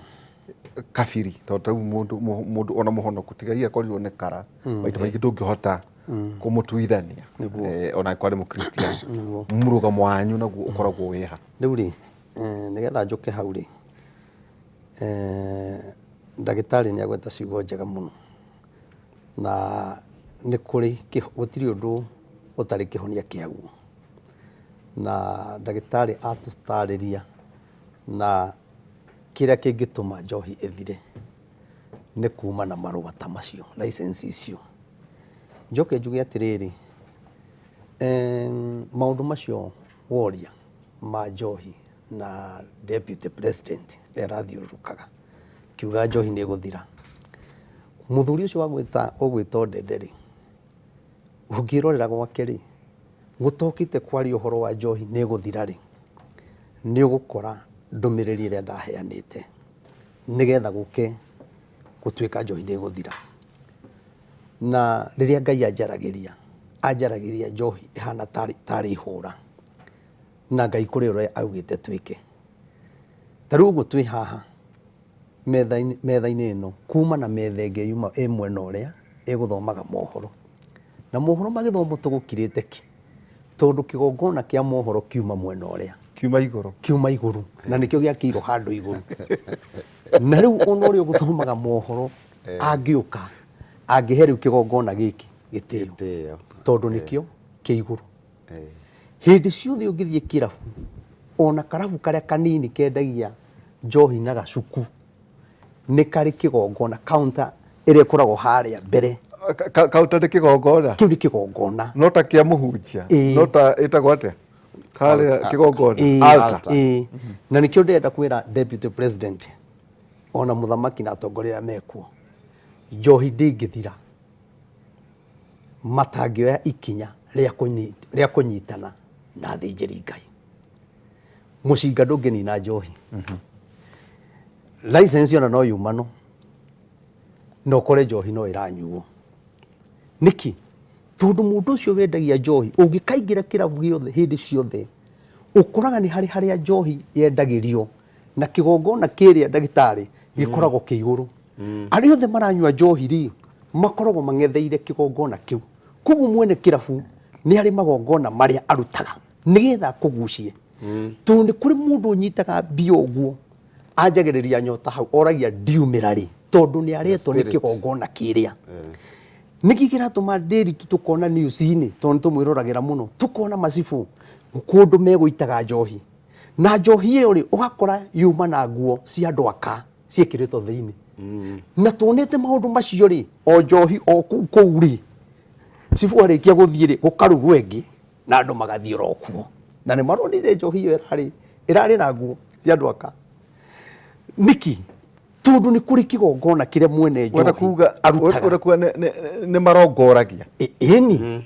kabiri, tondũ rĩu mũndũ mũndũ ona mũhonoku tiga hihi akorirwo nĩ kara, maita maingĩ ndũngĩhota kũmũtuithania. Nĩguo. Ona angĩkorwo nĩ mũkristiano. Nĩguo. Mũrũgamo wanyu naguo ũkoragwo wĩ ha? Rĩu rĩ, nĩgetha njũke hau rĩ, ndagĩtarĩ nĩ agweta ciugo njega mũno. Na nĩ kũrĩ, gũtirĩ ũndũ ũtarĩ kĩhonia kĩaguo. Na ndagĩtarĩ atũtarĩria na kĩrĩa kĩngĩtũma njohi ĩthire nĩ kuma na marũa ta macio, license icio. Njoke njuge atĩrĩrĩ, maũndũ macio woria ma njohi na deputy president rĩrĩa arathiũrũrũkaga akiuga njohi nĩ ĩgũthira. Mũthuri ũcio wa gwĩta ũgwĩtwo Ndende rĩ, ũngĩrorera gwake rĩ, gũtokĩte kwaria ũhoro wa njohi nĩ ĩgũthira rĩ, nĩ ũgũkora ndũmĩrĩri ĩrĩa ndaheanĩte nĩgetha gũke gũtuĩka njohi nĩ ĩgũthira. Na rĩrĩa Ngai anjaragĩria, anjaragĩria njohi ĩhana tarĩ ihũra, na Ngai kũrĩ ũrĩa augĩte twĩke. Ta rĩu ũguo twĩ haha metha-inĩ metha-inĩ ĩno, kuma na metha ĩngĩ yuma ĩ mwena ũrĩa ĩgũthomaga mohoro. Na mohoro magĩthomwo tũgũkirĩte ki, tondũ kĩgongona kĩa mohoro kiuma mwena ũrĩa. Kiuma igũrũ. Kiuma igũrũ, na nĩkĩo gĩakĩirwo handũ igũrũ. Na rĩu ona ũrĩa ũgũthomaga mohoro angĩũka, angĩhe rĩu kĩgongona gĩkĩ gĩtĩo, Gĩtĩo. tondũ nĩkĩo kĩ igũrũ. Hĩndĩ ciothe ũngĩthiĩ kĩrabu, ona karabu karĩa kanini kendagia njohi na gacuku, nĩ karĩ kĩgongona, counter ĩrĩa ĩkoragwo harĩa mbere. Counter nĩ kĩgongona? Kĩu nĩ kĩgongona. No ta kĩa mũhunjia? Ĩĩ. No ta ĩtagwo atĩa? Harĩa kĩgongona? Ĩĩ. Altar. Ĩĩ. Na nĩkĩo ndĩrenda kwĩra deputy president ona mũthamaki na atongoria arĩa mekuo, njohi ndĩngĩthira matangĩoya ikinya rĩa kũnyitana na athĩnjĩri Ngai. Mũcinga ndũngĩnina njohi. License ona no yumano na ũkore njohi no ĩranyuo. Nĩkĩ? Tondũ mũndũ ũcio wendagia njohi ũngĩkaingĩra kĩrabu gĩothe hĩndĩ ciothe ũkoraga nĩ harĩ harĩa njohi yendagĩrio na kĩgongona kĩrĩa ndagĩtarĩ gĩkoragwo kĩ igũrũ. Arĩa othe maranyua njohi rĩ, makoragwo mang'etheire kĩgongona kĩu. Koguo mwene kĩrabu nĩ arĩ magongona marĩa arutaga nĩgetha akũgucie. Tondũ nĩ kũrĩ mũndũ ũnyitaga mbia ũguo anjagĩrĩria nyota hau oragia ndiumĩra rĩ, tondũ nĩ aretwo nĩ kĩgongona kĩrĩa. Nĩkĩ kĩratũma Ndĩritũ tũkona news-inĩ, tondũ nĩ tũmwĩroragĩra mũno, tũkona macibũ kũndũ megũitaga njohi. Na njohi ĩyo rĩ, ũgakora yuma na nguo cia andũ aka ciĩkĩrĩtwo thĩinĩ. Na tuonete maũndũ macio rĩ, o njohi o kũu kũu rĩ, Cibũ arĩkia gũthiĩ rĩ, gũkarugwo ĩngĩ na andũ magathiĩ oro kuo. Na nĩ maronire njohi ĩyo ĩrarĩ ĩrarĩ na nguo cia andũ aka. Nĩkĩ? Tondũ nĩ kũrĩ kĩgongona kĩrĩa mwene Wenda njohi kuga arutaga. wenda kuga nĩ marongoragia. Ĩni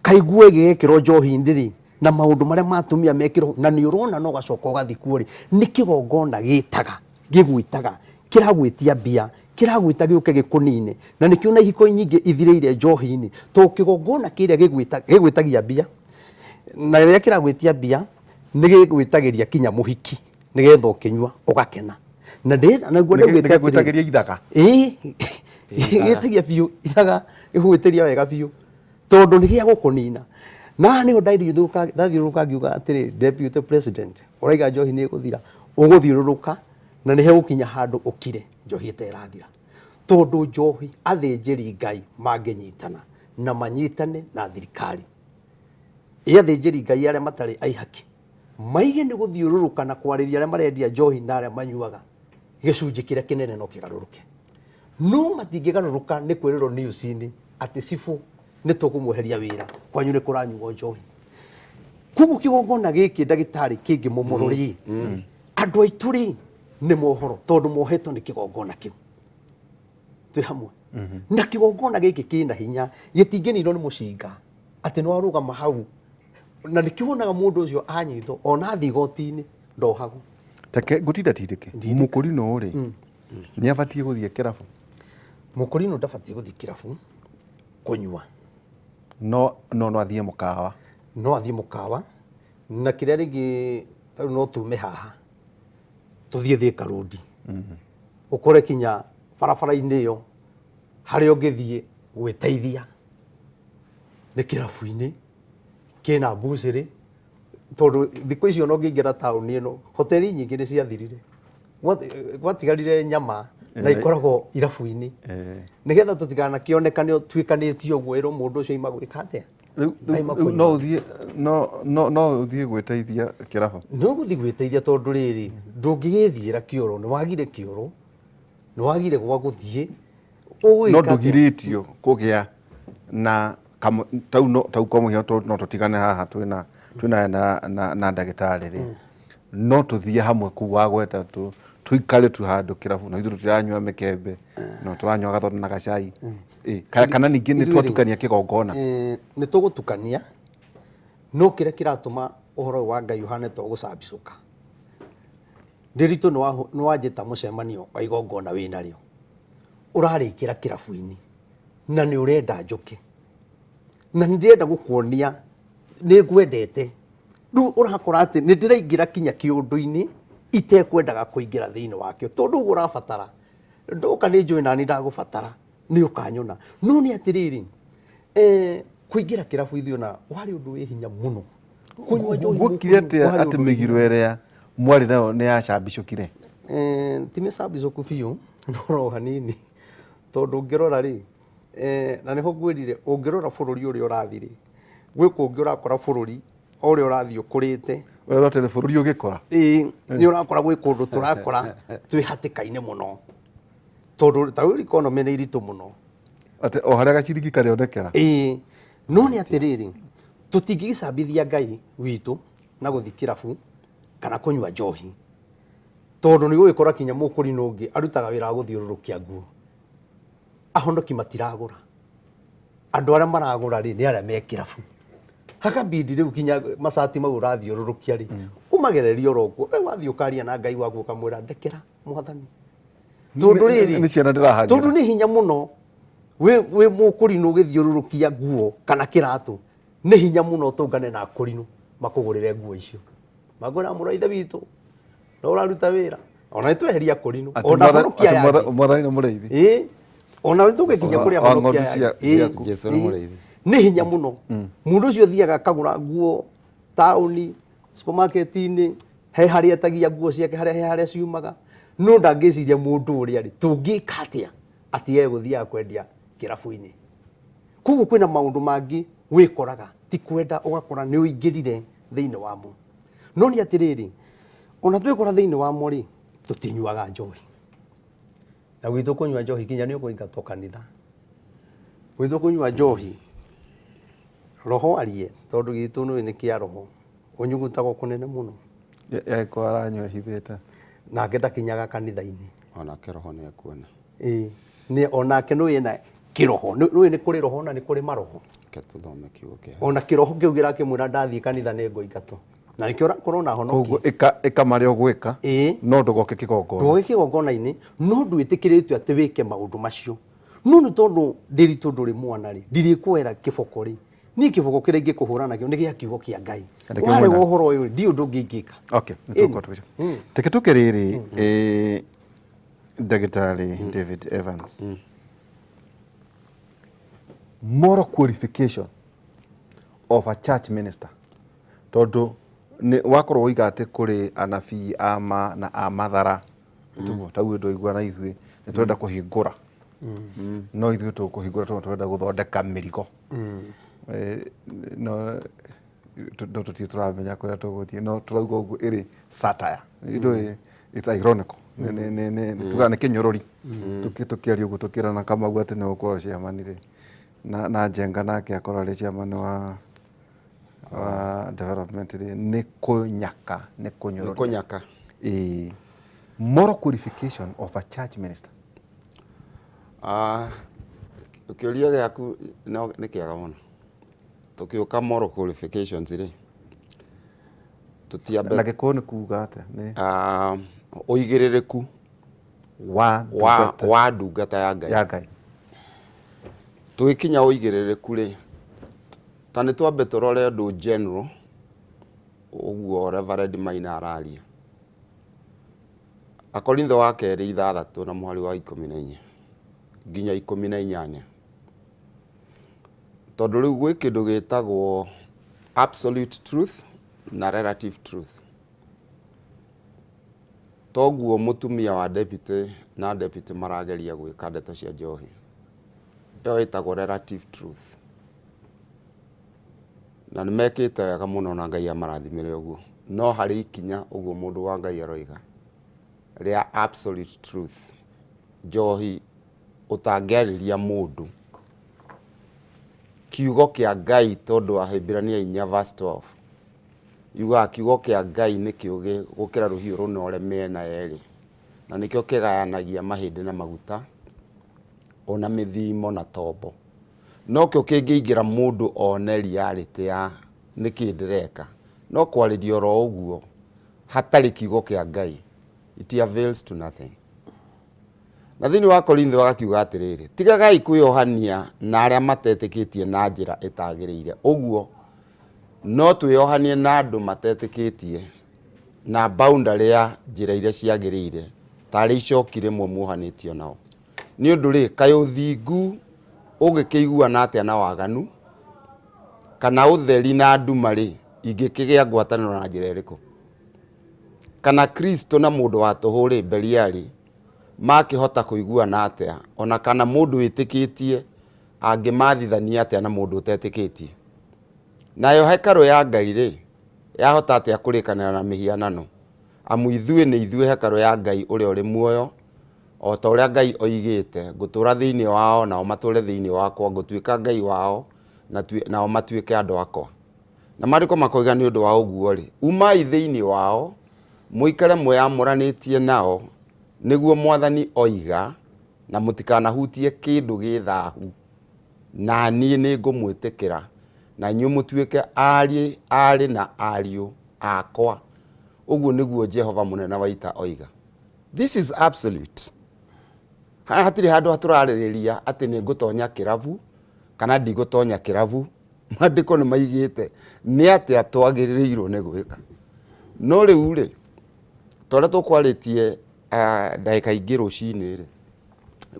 kaiguo ĩgĩgĩkĩrwo njohi-inĩ rĩ na maũndũ marĩa ma atumia mekĩrwo na nĩ ũrona na ũgacoka ũgathiĩ kuo rĩ nĩ kĩgongona gĩtaga gĩgwĩtaga kĩragwĩtia mbia kĩragwĩta gĩũke gĩkũnine na nĩkĩo na ihiko nyingĩ ithirĩire njohi-inĩ tondũ kĩgongona kĩrĩa gĩgwĩtagia mbia na rĩrĩa kĩragwĩtia mbia nĩ gĩgwĩtagĩria kinya mũhiki nĩgetha ũkĩnyua ũgakena na ndĩrenda naguo ndĩgwĩte atĩrĩrĩ. Nĩgĩgwĩtagĩria ithaga. Ĩĩ, gĩtagia biũ ithaga gĩgũgwĩtĩria wega biũ tondũ nĩ gĩa gũkũnina na haha nĩho ndathiũrũrũka ndathiũrũrũka ngiuga atĩrĩ deputy president ũraiga njohi nĩ ĩgũthira ũgũthiũrũrũka na nĩ hegũkinya handũ ũkire njohi ĩterathira tondũ njohi athĩnjĩri Ngai mangĩnyitana na manyitane na thirikari ĩ athĩnjĩri Ngai arĩa matarĩ aihaki maige nĩ gũthiũrũrũka na kwarĩria arĩa marendia njohi na arĩa manyuaga gĩcunjĩ kĩrĩa kĩnene no kĩgarũrũke no matingĩgarũrũka nĩ kwĩrĩrwo news-inĩ atĩ cibũ nĩ tũkũmweheria wĩra kwanyu nĩ kũranyuo njohi koguo kĩgongona gĩkĩ ndagĩtarĩ kĩngĩmomorwo rĩ andũ aitũ rĩ nĩ mohoro tondũ mohetwo nĩ kĩgongona kĩu twĩ hamwe na kĩgongona gĩkĩ kĩna hinya gĩtingĩninwo nĩ mũcinga atĩ nĩ warũgama hau na nĩkĩo wonaga mũndũ ũcio anyitwo ona athiĩ igoti-inĩ ndohagwo. Reke ngũtinda tindĩke mũkũrinũ rĩ nĩ abatiĩ gũthiĩ kĩrabu? Mũkũrinũ ndabatiĩ gũthiĩ kĩrabu kũnyua. No no no athiĩ mũkawa. No athiĩ mũkawa na kĩrĩa rĩngĩ tarĩu no tume haha tũthiĩ Thika Road ũkore kinya barabara-inĩ ĩyo harĩa ũngĩthiĩ gwĩteithia nĩ kĩrabu-inĩ kĩna mbucĩrĩ tondũ thikũ icio ona ũngĩingĩra taũni ĩno hoteli nyingĩ nĩ ciathirire Gwatigarire nyama na ikoragwo irabu-inĩ nĩgetha tũtikanakĩonekane ũtuĩkanĩtie ũguo ĩrwo mũndũ ũcio aima gwĩka atĩa. Rĩu Aima rĩu kũnyua. no ũthiĩ no no no ũthiĩ gwĩteithia kĩrabu. No gũthiĩ gwĩteithia tondũ rĩrĩ ndũngĩgĩthiĩra kĩoro nĩ wagire kĩoro nĩ wagire gwa gũthiĩ No ũgwĩka atĩa? ndũgirĩtio kũgĩa na kamũ tau no tau kwa mũhiano no tũtigane haha twĩna twĩna na, na, na ndagĩtarĩ rĩ no tũthiĩ hamwe kũu wagweta tu tũikare tu handũ kĩrabu na ithuĩ tũtiranyua mĩkembe no tũranyua gathoda na gacai. Ĩ, kana ningĩ nĩ Ithuĩ rĩ, twatukania kĩgongona. Nĩ tũgũtukania no kĩrĩa kĩratũma ũhoro ũyũ wa Ngai ũhane ta ũgũcambicũka Ndĩritũ nĩ wanjĩta mũcemanio wa igongona wĩnarĩo ũrarĩkĩra kĩrabu-inĩ na nĩ ũrenda njũke na nĩ ndĩrenda gũkuonia nĩ ngwendete rĩu ũrakora atĩ nĩ ndĩraingĩra kinya kĩũndũ-inĩ itekwendaga kũingĩra thĩinĩ wakĩo tondũ ũguo ũrabatara ndoka nĩ njũĩ nani ndagũbatara nĩ ũkanyona no nĩ atĩrĩrĩ kũingĩra kĩrabu ithuĩ ona warĩ ũndũ wĩ hinya mũno kũnyua njohi Gwokire mũkũyũ atĩa warĩ atĩ ũndũ wĩ hinya mĩgiro ĩrĩa mwarĩ nayo nĩ yacambicũkire? Ti mĩcambicũku biũ no ro hanini tondũ ũngĩrora rĩ na nĩho ngwĩrire ũngĩrora bũrũri ũrĩa ũrathiĩ rĩ gwĩ kũngĩ ũrakora bũrũri o ũrĩa ũrathiĩ ũkũrĩte. Ũrerwo atĩrĩ bũrũri ũgĩkũra? Ĩĩ nĩ ũrakora gwĩ kũndũ tũrakora twĩ hatĩka-inĩ mũno tondũ ta rĩu economy nĩ iritũ mũno. Atĩ o harĩa gaciringi karĩonekera? Ĩĩ no nĩ atĩrĩrĩ tũtingĩgĩcambithia Ngai witũ na gũthiĩ kĩrabu kana kũnyua njohi tondũ nĩ ũgũgĩkora kinya mũkũrinũ ũngĩ arutaga wĩra wa gũthiũrũrũkia nguo ahonoki matiragũra andũ arĩa maragũra rĩ nĩ arĩa me kĩrabu hakabidi rĩu kinya macati mau ũrathiũrũrũkia rĩ ũmagererie oro ũguo we wathiĩ ũkaria na Ngai waku ũkamwĩra ndekera mwathani tondũ rĩrĩ Nĩ ciana ndĩrahangĩra. tondũ nĩ hinya mũno wĩ mũkũrinũ ũgĩthiũrũrũkia nguo kana kĩratũ nĩ hinya mũno ũtũngane na akũrinũ makũgũrĩre nguo icio makwĩra mũrũ wa ithe witũ no ũraruta wĩra ona nĩ tweheria akũrinũ Atĩ ona honokia atĩ yangĩ mwathani nĩ mũrĩithi. Ĩĩ ona tũgĩkinya kũrĩa Wa honokia ng'ondu yangĩ. Ĩĩ, ciaku. Jesũ nĩ ĩĩ. mũrĩithi. nĩ hinya mũno mũndũ ũcio athiaga akagũra nguo taũni supermarket-inĩ he harĩa etagia nguo ciake harĩa he harĩa ciumaga no ndangĩciria mũndũ ũrĩa rĩ tũngĩka atĩa atige gũthiaga kwendia kĩrabu-inĩ koguo kwĩna maũndũ mangĩ wĩkoraga ti kwenda ũgakora nĩ ũingĩrire thĩinĩ wamo no nĩ atĩrĩrĩ ona twekora thĩinĩ wamo rĩ tũtinyuaga njohi na gwitũ kũnyua njohi nginya nĩ ũkũingatwo kanitha gwitũ kũnyua njohi Roho arie tondũ gitũ nĩ nĩ kĩa roho ũnyugutagwo kũnene mũno. Yagĩkorwo aranyua hithĩte. Nake ndakinyaga kanitha-inĩ. Onake roho nĩ ekuona. Ĩĩ nĩ onake nĩ ena kĩroho, nĩ nĩ kũrĩ roho na nĩ kũrĩ maroho. Reke tũthome kiugo kĩa Ona kĩroho kĩu kĩrakĩmwĩra ndathiĩ kanitha nĩ ngũingatwo, na nĩkĩo ũrakorwo na honoki. Koguo ĩka ĩka marĩa ũgwĩka. Ĩĩ. No ndũgoke kĩgongona. Ndũgoke kĩgongona-inĩ, no ndwĩtĩkĩrĩtio atĩ wĩke maũndũ macio. No nĩ tondũ ndĩritũ ndũrĩ mwana rĩ, ndirĩkuoera kĩboko rĩ, niĩ kĩboko kĩrĩa ingĩkũhũra nakĩo nĩ gĩa kiugo kĩa Ngai. Na nĩkĩo Warega mwena. ũhoro ũyũ rĩ, ndirĩ ũndũ ũngĩ ingĩka. Okay, nĩ tũgũkorwo tũgĩcoka. Reke tũke rĩrĩ, ndagĩtarĩ David Evans. Moral qualification of a church minister. Tondũ nĩ wakorwo woiga atĩ kũrĩ anabii a ma na a mathara. Tiguo ta uguo twaigua na ithuĩ nĩ tũrenda kũhingũra. No ithuĩ tũkũhingũra tondũ tũrenda gũthondeka mĩrigo. No no tũtirĩ tũramenya kũrĩa tũgũthiĩ, no tũrauga ũguo ĩrĩ satire. Ndũĩ, it's ironical. Tugaga nĩ kĩnyũrũri. Tũkĩaria ũguo tũkĩrana Kamau atĩ nĩ ũgũkorwo chairman rĩ, na Njenga nake akorwo arĩ chairman wa development rĩ, nĩ kũnyaka, nĩ kũnyũrũria. Nĩ kũnyaka. Ĩĩ. Moral qualification of a church minister. Ah, kĩũria gĩaku no nĩ kĩega mũno. Tũkĩũka moral qualifications rĩ, tũtiambe Na gĩkũyũ nĩ kuga atĩa? Nĩ ah, ũigĩrĩrĩku wa wa ndungata wa ndungata ya Ngai. ya Ngai. Tũgĩkinya ũigĩrĩrĩku rĩ, ta nĩ twambe tũrore ũndũ general ũguo Reverend Maina araria. Akorintho wa kerĩ 6 na mũhari wa 14 nginya 18. Tondũ rĩu gwĩ kĩndũ gĩtagwo absolute truth na relative truth. Toguo mũtumia wa deputy na deputy marageria gwĩka ndeto cia njohi. Ĩyo ĩtagwo relative truth. Na nĩ mekĩte wega mũno na Ngai amarathimĩre ũguo. No harĩ ikinya ũguo mũndũ wa Ngai aroiga rĩa absolute truth. Njohi ũtangĩarĩria mũndũ kiugo kĩa Ngai, tondũ Ahibirania 4 verse 12 yugaga kiugo kĩa Ngai nĩ kĩũgĩ gũkĩra rũhiũ rũnore mĩena yerĩ, na nĩkĩo kĩgayanagia mahĩndĩ na maguta, ona mĩthimo na tombo. Nokĩo kĩngĩingĩra mũndũ one reality ya nĩkĩ ndĩreka. No kwarĩria oro ũguo hatarĩ kiugo kĩa Ngai, it avails to nothing. Na thĩinĩ wa Korintho agakiuga atĩrĩrĩ, tigagai kwĩyohania na arĩa matetĩkĩtie na njĩra ĩtagĩrĩire. Ũguo no twĩyohanie na andũ matetĩkĩtie na boundary ya njĩra iria ciagĩrĩire, tarĩ icoki rĩmwe muohanĩtio nao. Nĩ ũndũ rĩ, kaĩ ũthingu ũngĩkĩiguana atĩa na waganu? Kana ũtheri na nduma rĩ, ingĩkĩgĩa ngwatanĩro na njĩra ĩrĩkũ? Kana Kristo na mũndũ wa tũhũ rĩ, Beliali, makĩhota kũiguana atĩa? O na kana mũndũ wĩtĩkĩtie angĩmathithania atĩa na mũndũ ũtetĩkĩtie? Nayo hekarũ ya Ngai rĩ, yahota atĩa kũrĩkanĩra na mĩhianano? Amu ithuĩ nĩ ithuĩ hekarũ ya Ngai ũrĩa ũrĩ muoyo, o ta ũrĩa Ngai oigĩte, ngũtũũra thĩinĩ wao, nao matũũre thĩinĩ wakwa, ngũtuĩka Ngai wao, nao matuĩke andũ akwa. Na maandĩko makoiga nĩ ũndũ wa ũguo-rĩ, umai thĩinĩ wao, mũikare mwĩamũranĩtie nao, nĩguo Mwathani oiga, na mũtikanahutie kĩndũ gĩ thahu, na niĩ nĩngũmwĩtĩkĩra, na inyuĩ mũtuĩke aarĩ na ariũ akwa. Ũguo nĩguo Jehova mũnene wa ita oiga. This is absolute. Haha hatirĩ handũ tũrarĩrĩria atĩ nĩ ngũtonya kĩrabu kana ndigũtonya kĩrabu. Maandĩko nĩ maigĩte nĩ atĩa twagĩrĩirwo nĩ gwĩka. No rĩu rĩ, ta ũrĩa tũkwarĩtie ndagĩka ingĩ rũcinĩ rĩ,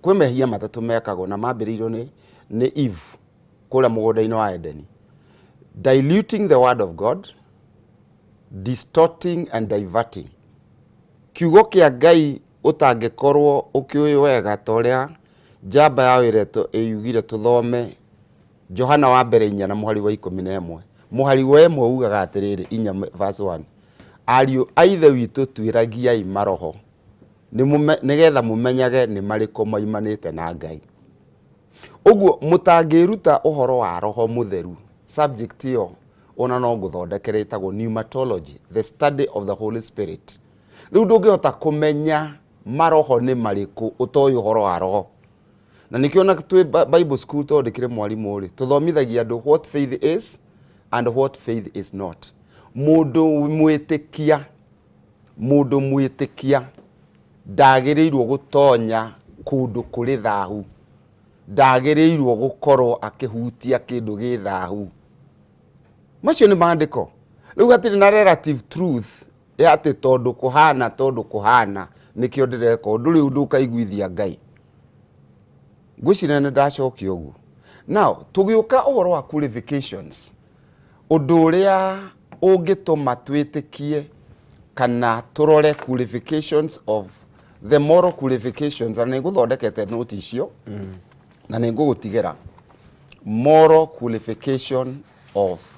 kwĩ mehia matatũ mekagwo na mambĩrĩirio nĩ Eve kũrĩa mũgũnda-inĩ wa Edeni. Diluting the word of God, distorting and diverting. Kiugo kĩa Ngai ũtangĩkorwo ũkĩũĩ wega ta ũrĩa njamba ya wĩra ĩyugire tũthome Johana wa mbere 4 na mũhari wa 11. Mũhari wa 1 ugaga atĩrĩrĩ, 4 verse 1, ariũ a Ithe witũ tuĩragiai maroho nĩgetha mũmenyage nĩ marĩkũ maimanĩte na Ngai. Ũguo mũtangĩruta ũhoro wa roho mũtheru Subject ĩyo ona no ngũthondekere ĩtagwo pneumatology, the study of the Holy Spirit. Rĩu ndũngĩhota kũmenya maroho nĩ marĩkũ ũtoĩ ũhoro wa roho. Na nĩkĩo ona twĩ Bible school tondũ ndĩkĩrĩ mwarimũ rĩ, tũthomithagia andũ what faith is and what faith is not. Mũndũ mwĩtĩkia, mũndũ mwĩtĩkia ndagĩrĩirwo gũtonya kũndũ kũrĩ thahu. Ndagĩrĩirwo gũkorwo akĩhutia kĩndũ gĩ thahu. Macio nĩ maandĩko. Rĩu hatirĩ na relative truth ya atĩ tondũ kũhana tondũ kũhana nĩkĩo ndĩreka ũndũ rĩu ndũkaiguithia Ngai. Ngwĩciria nĩ ndacokia ũguo. Now, tũgĩũka ũhoro wa qualifications, ũndũ ũrĩa ũngĩtũma twĩtĩkie kana tũrore qualifications of the moral qualifications, na nĩ ngũthondekete note icio na nĩ ngũgũtigĩra moral qualification of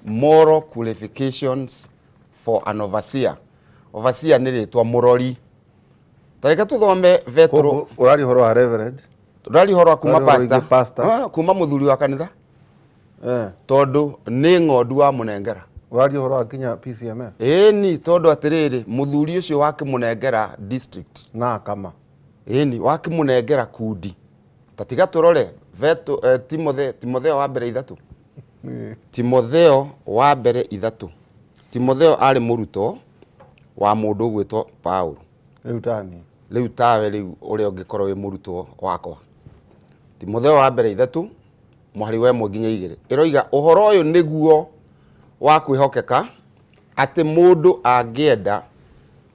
moral qualifications for an overseer. Overseer nĩ rĩtwa mũrori. Ta reke tũthome Petro. Koguo ũraria ũhoro wa reverend. Tũraria ũhoro wa kuma Ũraria ũhoro wĩgiĩ pastor. pastor. Ah, kuma mũthuri wa kanitha. Tondũ nĩ ng'ondu wamũnengera. Ũraria ũhoro wa nginya PCMF. Ĩni, tondũ atĩrĩrĩ, mũthuri ũcio wakĩmũnengera district. Na akama. Ĩni, wakĩmũnengera kundi. Ta tiga tũrore Veto, Timotheo, Timotheo wa mbere ithatũ. Timotheo wa mbere ithatũ. Timotheo arĩ mũrutwo wa mũndũ ũgwĩtwo Paulo. Rĩu tani. Rĩu tawe rĩu ũrĩa ũngĩkorwo wĩ mũrutwo wakwa. Timotheo wa mbere ithatũ mũhari wa ĩmwe nginya igĩrĩ ĩroiga ũhoro ũyũ nĩguo wa kwĩhokeka atĩ mũndũ angĩenda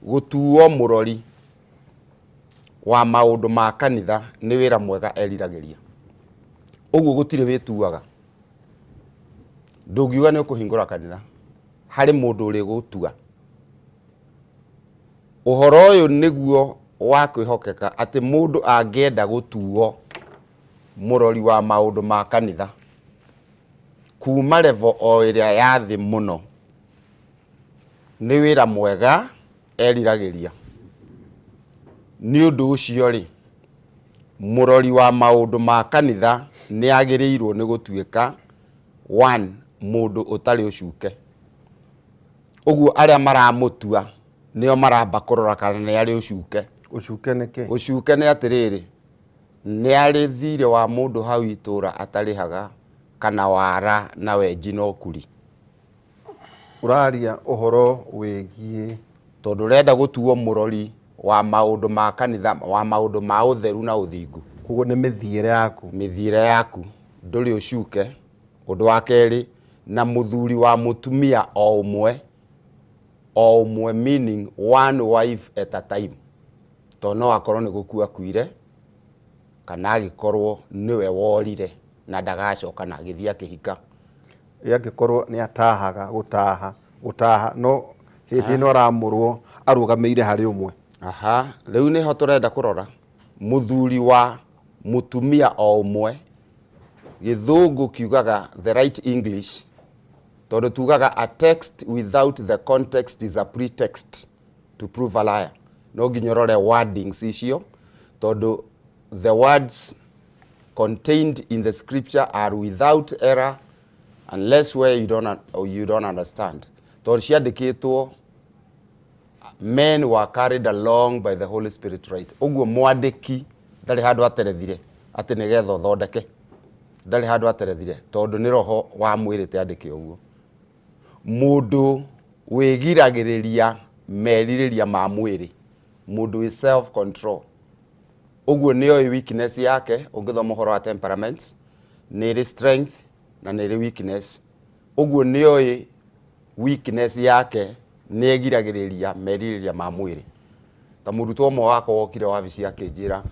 gũtuo mũrori wa maũndũ ma kanitha nĩ wĩra mwega eriragĩria. Ũguo gũtirĩ wĩtuaga. Ndũngiuga nĩ ũkũhingũra kanitha harĩ mũndũ ũrĩgũtua. Ũhoro ũyũ nĩguo wa kwĩhokeka atĩ mũndũ angĩenda gũtuo mũrori wa maũndũ ma kanitha kuma level o ĩrĩa ya thĩ mũno nĩ wĩra mwega eriragĩria. Nĩ ũndũ ũcio rĩ, mũrori wa maũndũ ma kanitha nĩ agĩrĩirwo nĩ gũtuĩka one, mũndũ ũtarĩ ũcuke. Ũguo arĩa maramũtua nĩo maramba kũrora kana nĩ arĩ ũcuke. Ũcuke nĩ kĩ? Ũcuke nĩ atĩrĩrĩ, nĩ arĩ thirĩ wa mũndũ hau itũra atarĩhaga kana wara na wenji na ũkuri. Ũraria ũhoro wĩgiĩ Tondũ ũrenda gũtuo mũrori wa maũndũ ma kanitha, wa maũndũ ma ũtheru na ũthingu. Koguo nĩ mĩthiĩre yaku. Mĩthiĩre yaku, ndũrĩ ũcuke. Ũndũ wa kerĩ, na mũthuri wa mũtumia o ũmwe, o ũmwe meaning one wife at a time. Tondũ no akorwo nĩ gũkua akuire, kana agĩkorwo nĩwe worire na ndagacoka na agĩthiĩ akĩhika. Ĩ angĩkorwo nĩ atahaga gũtaha, gũtaha no hĩndĩ ĩno aramũrwo arũgamĩire harĩ ũmwe. Aha, rĩu nĩho tũrenda kũrora mũthuri wa mũtumia o ũmwe. Gĩthũngũ kiugaga the right English, tondũ tugaga a text without the context is a pretext to prove a liar. No nginya ũrore wordings icio, tondũ the words contained in the scripture are without error unless where you don't understand. Tondũ ciandĩkĩtwo men were carried along by the Holy Spirit, right? Ũguo mwandĩki ndarĩ handũ aterethire atĩ nĩgetha ũthondeke, ndarĩ handũ aterethire tondũ nĩ roho wamwĩrĩte andĩke ũguo. Mũndũ wĩgiragĩrĩria merirĩria ma mwĩrĩ, mũndũ wĩ self control, ũguo nĩ oĩ weakness yake. Ũngĩthoma ũhoro wa temperaments, nĩ ĩrĩ strength na nĩ ĩrĩ weakness. Ũguo nĩ oĩ weakness yake, nĩ egiragĩrĩria merirĩria ma mwĩrĩ. Ta mũrutwo ũmwe wakwa wokire wabici akĩnjĩra,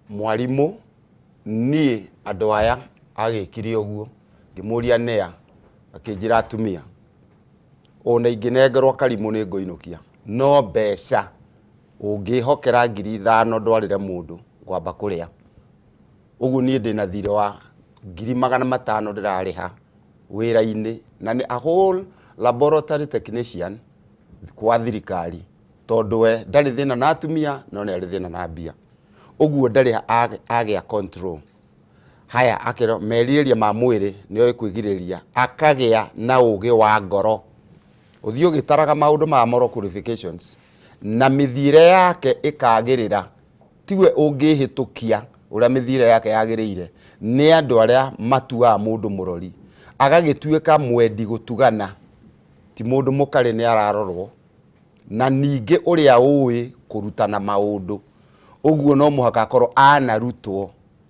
mwarimũ, niĩ andũ aya agĩkire ũguo. Ngĩmũria nĩa, akĩnjĩra atumia. Ona ingĩnengerwo karimũ nĩ ngũinũkia, no mbeca ũngĩhokera 5,000 ndwarĩre mũndũ ngwamba kũrĩa. Ũguo niĩ ndĩna thirĩ wa 500,000 ndĩrarĩha wĩra-inĩ, na nĩ a whole laboratory technician kwa thirikari, tondũ we ndarĩ thĩna na atumia no nĩ arĩ thĩna na mbia. Ũguo ndarĩ agĩa control. Haya, akerwo merirĩria ma mwĩrĩ nĩoĩ kwĩgirĩrĩria, akagĩa na ũgĩ wa ngoro. Ũthiĩ ũgĩtaraga maũndũ ma moral qualifications na mĩthiĩre yake ĩkagĩrĩra, tiwe ũngĩhĩtũkia ũrĩa mĩthiĩre yake yagĩrĩire nĩ andũ arĩa matuaga mũndũ mũrori, agagĩtuĩka mwendi gũtugana, ti mũndũ mũkarĩ nĩ ararorwo, na ningĩ ũrĩa ũĩ kũrutana maũndũ. Ũguo no mũhaka akorwo anarutwo,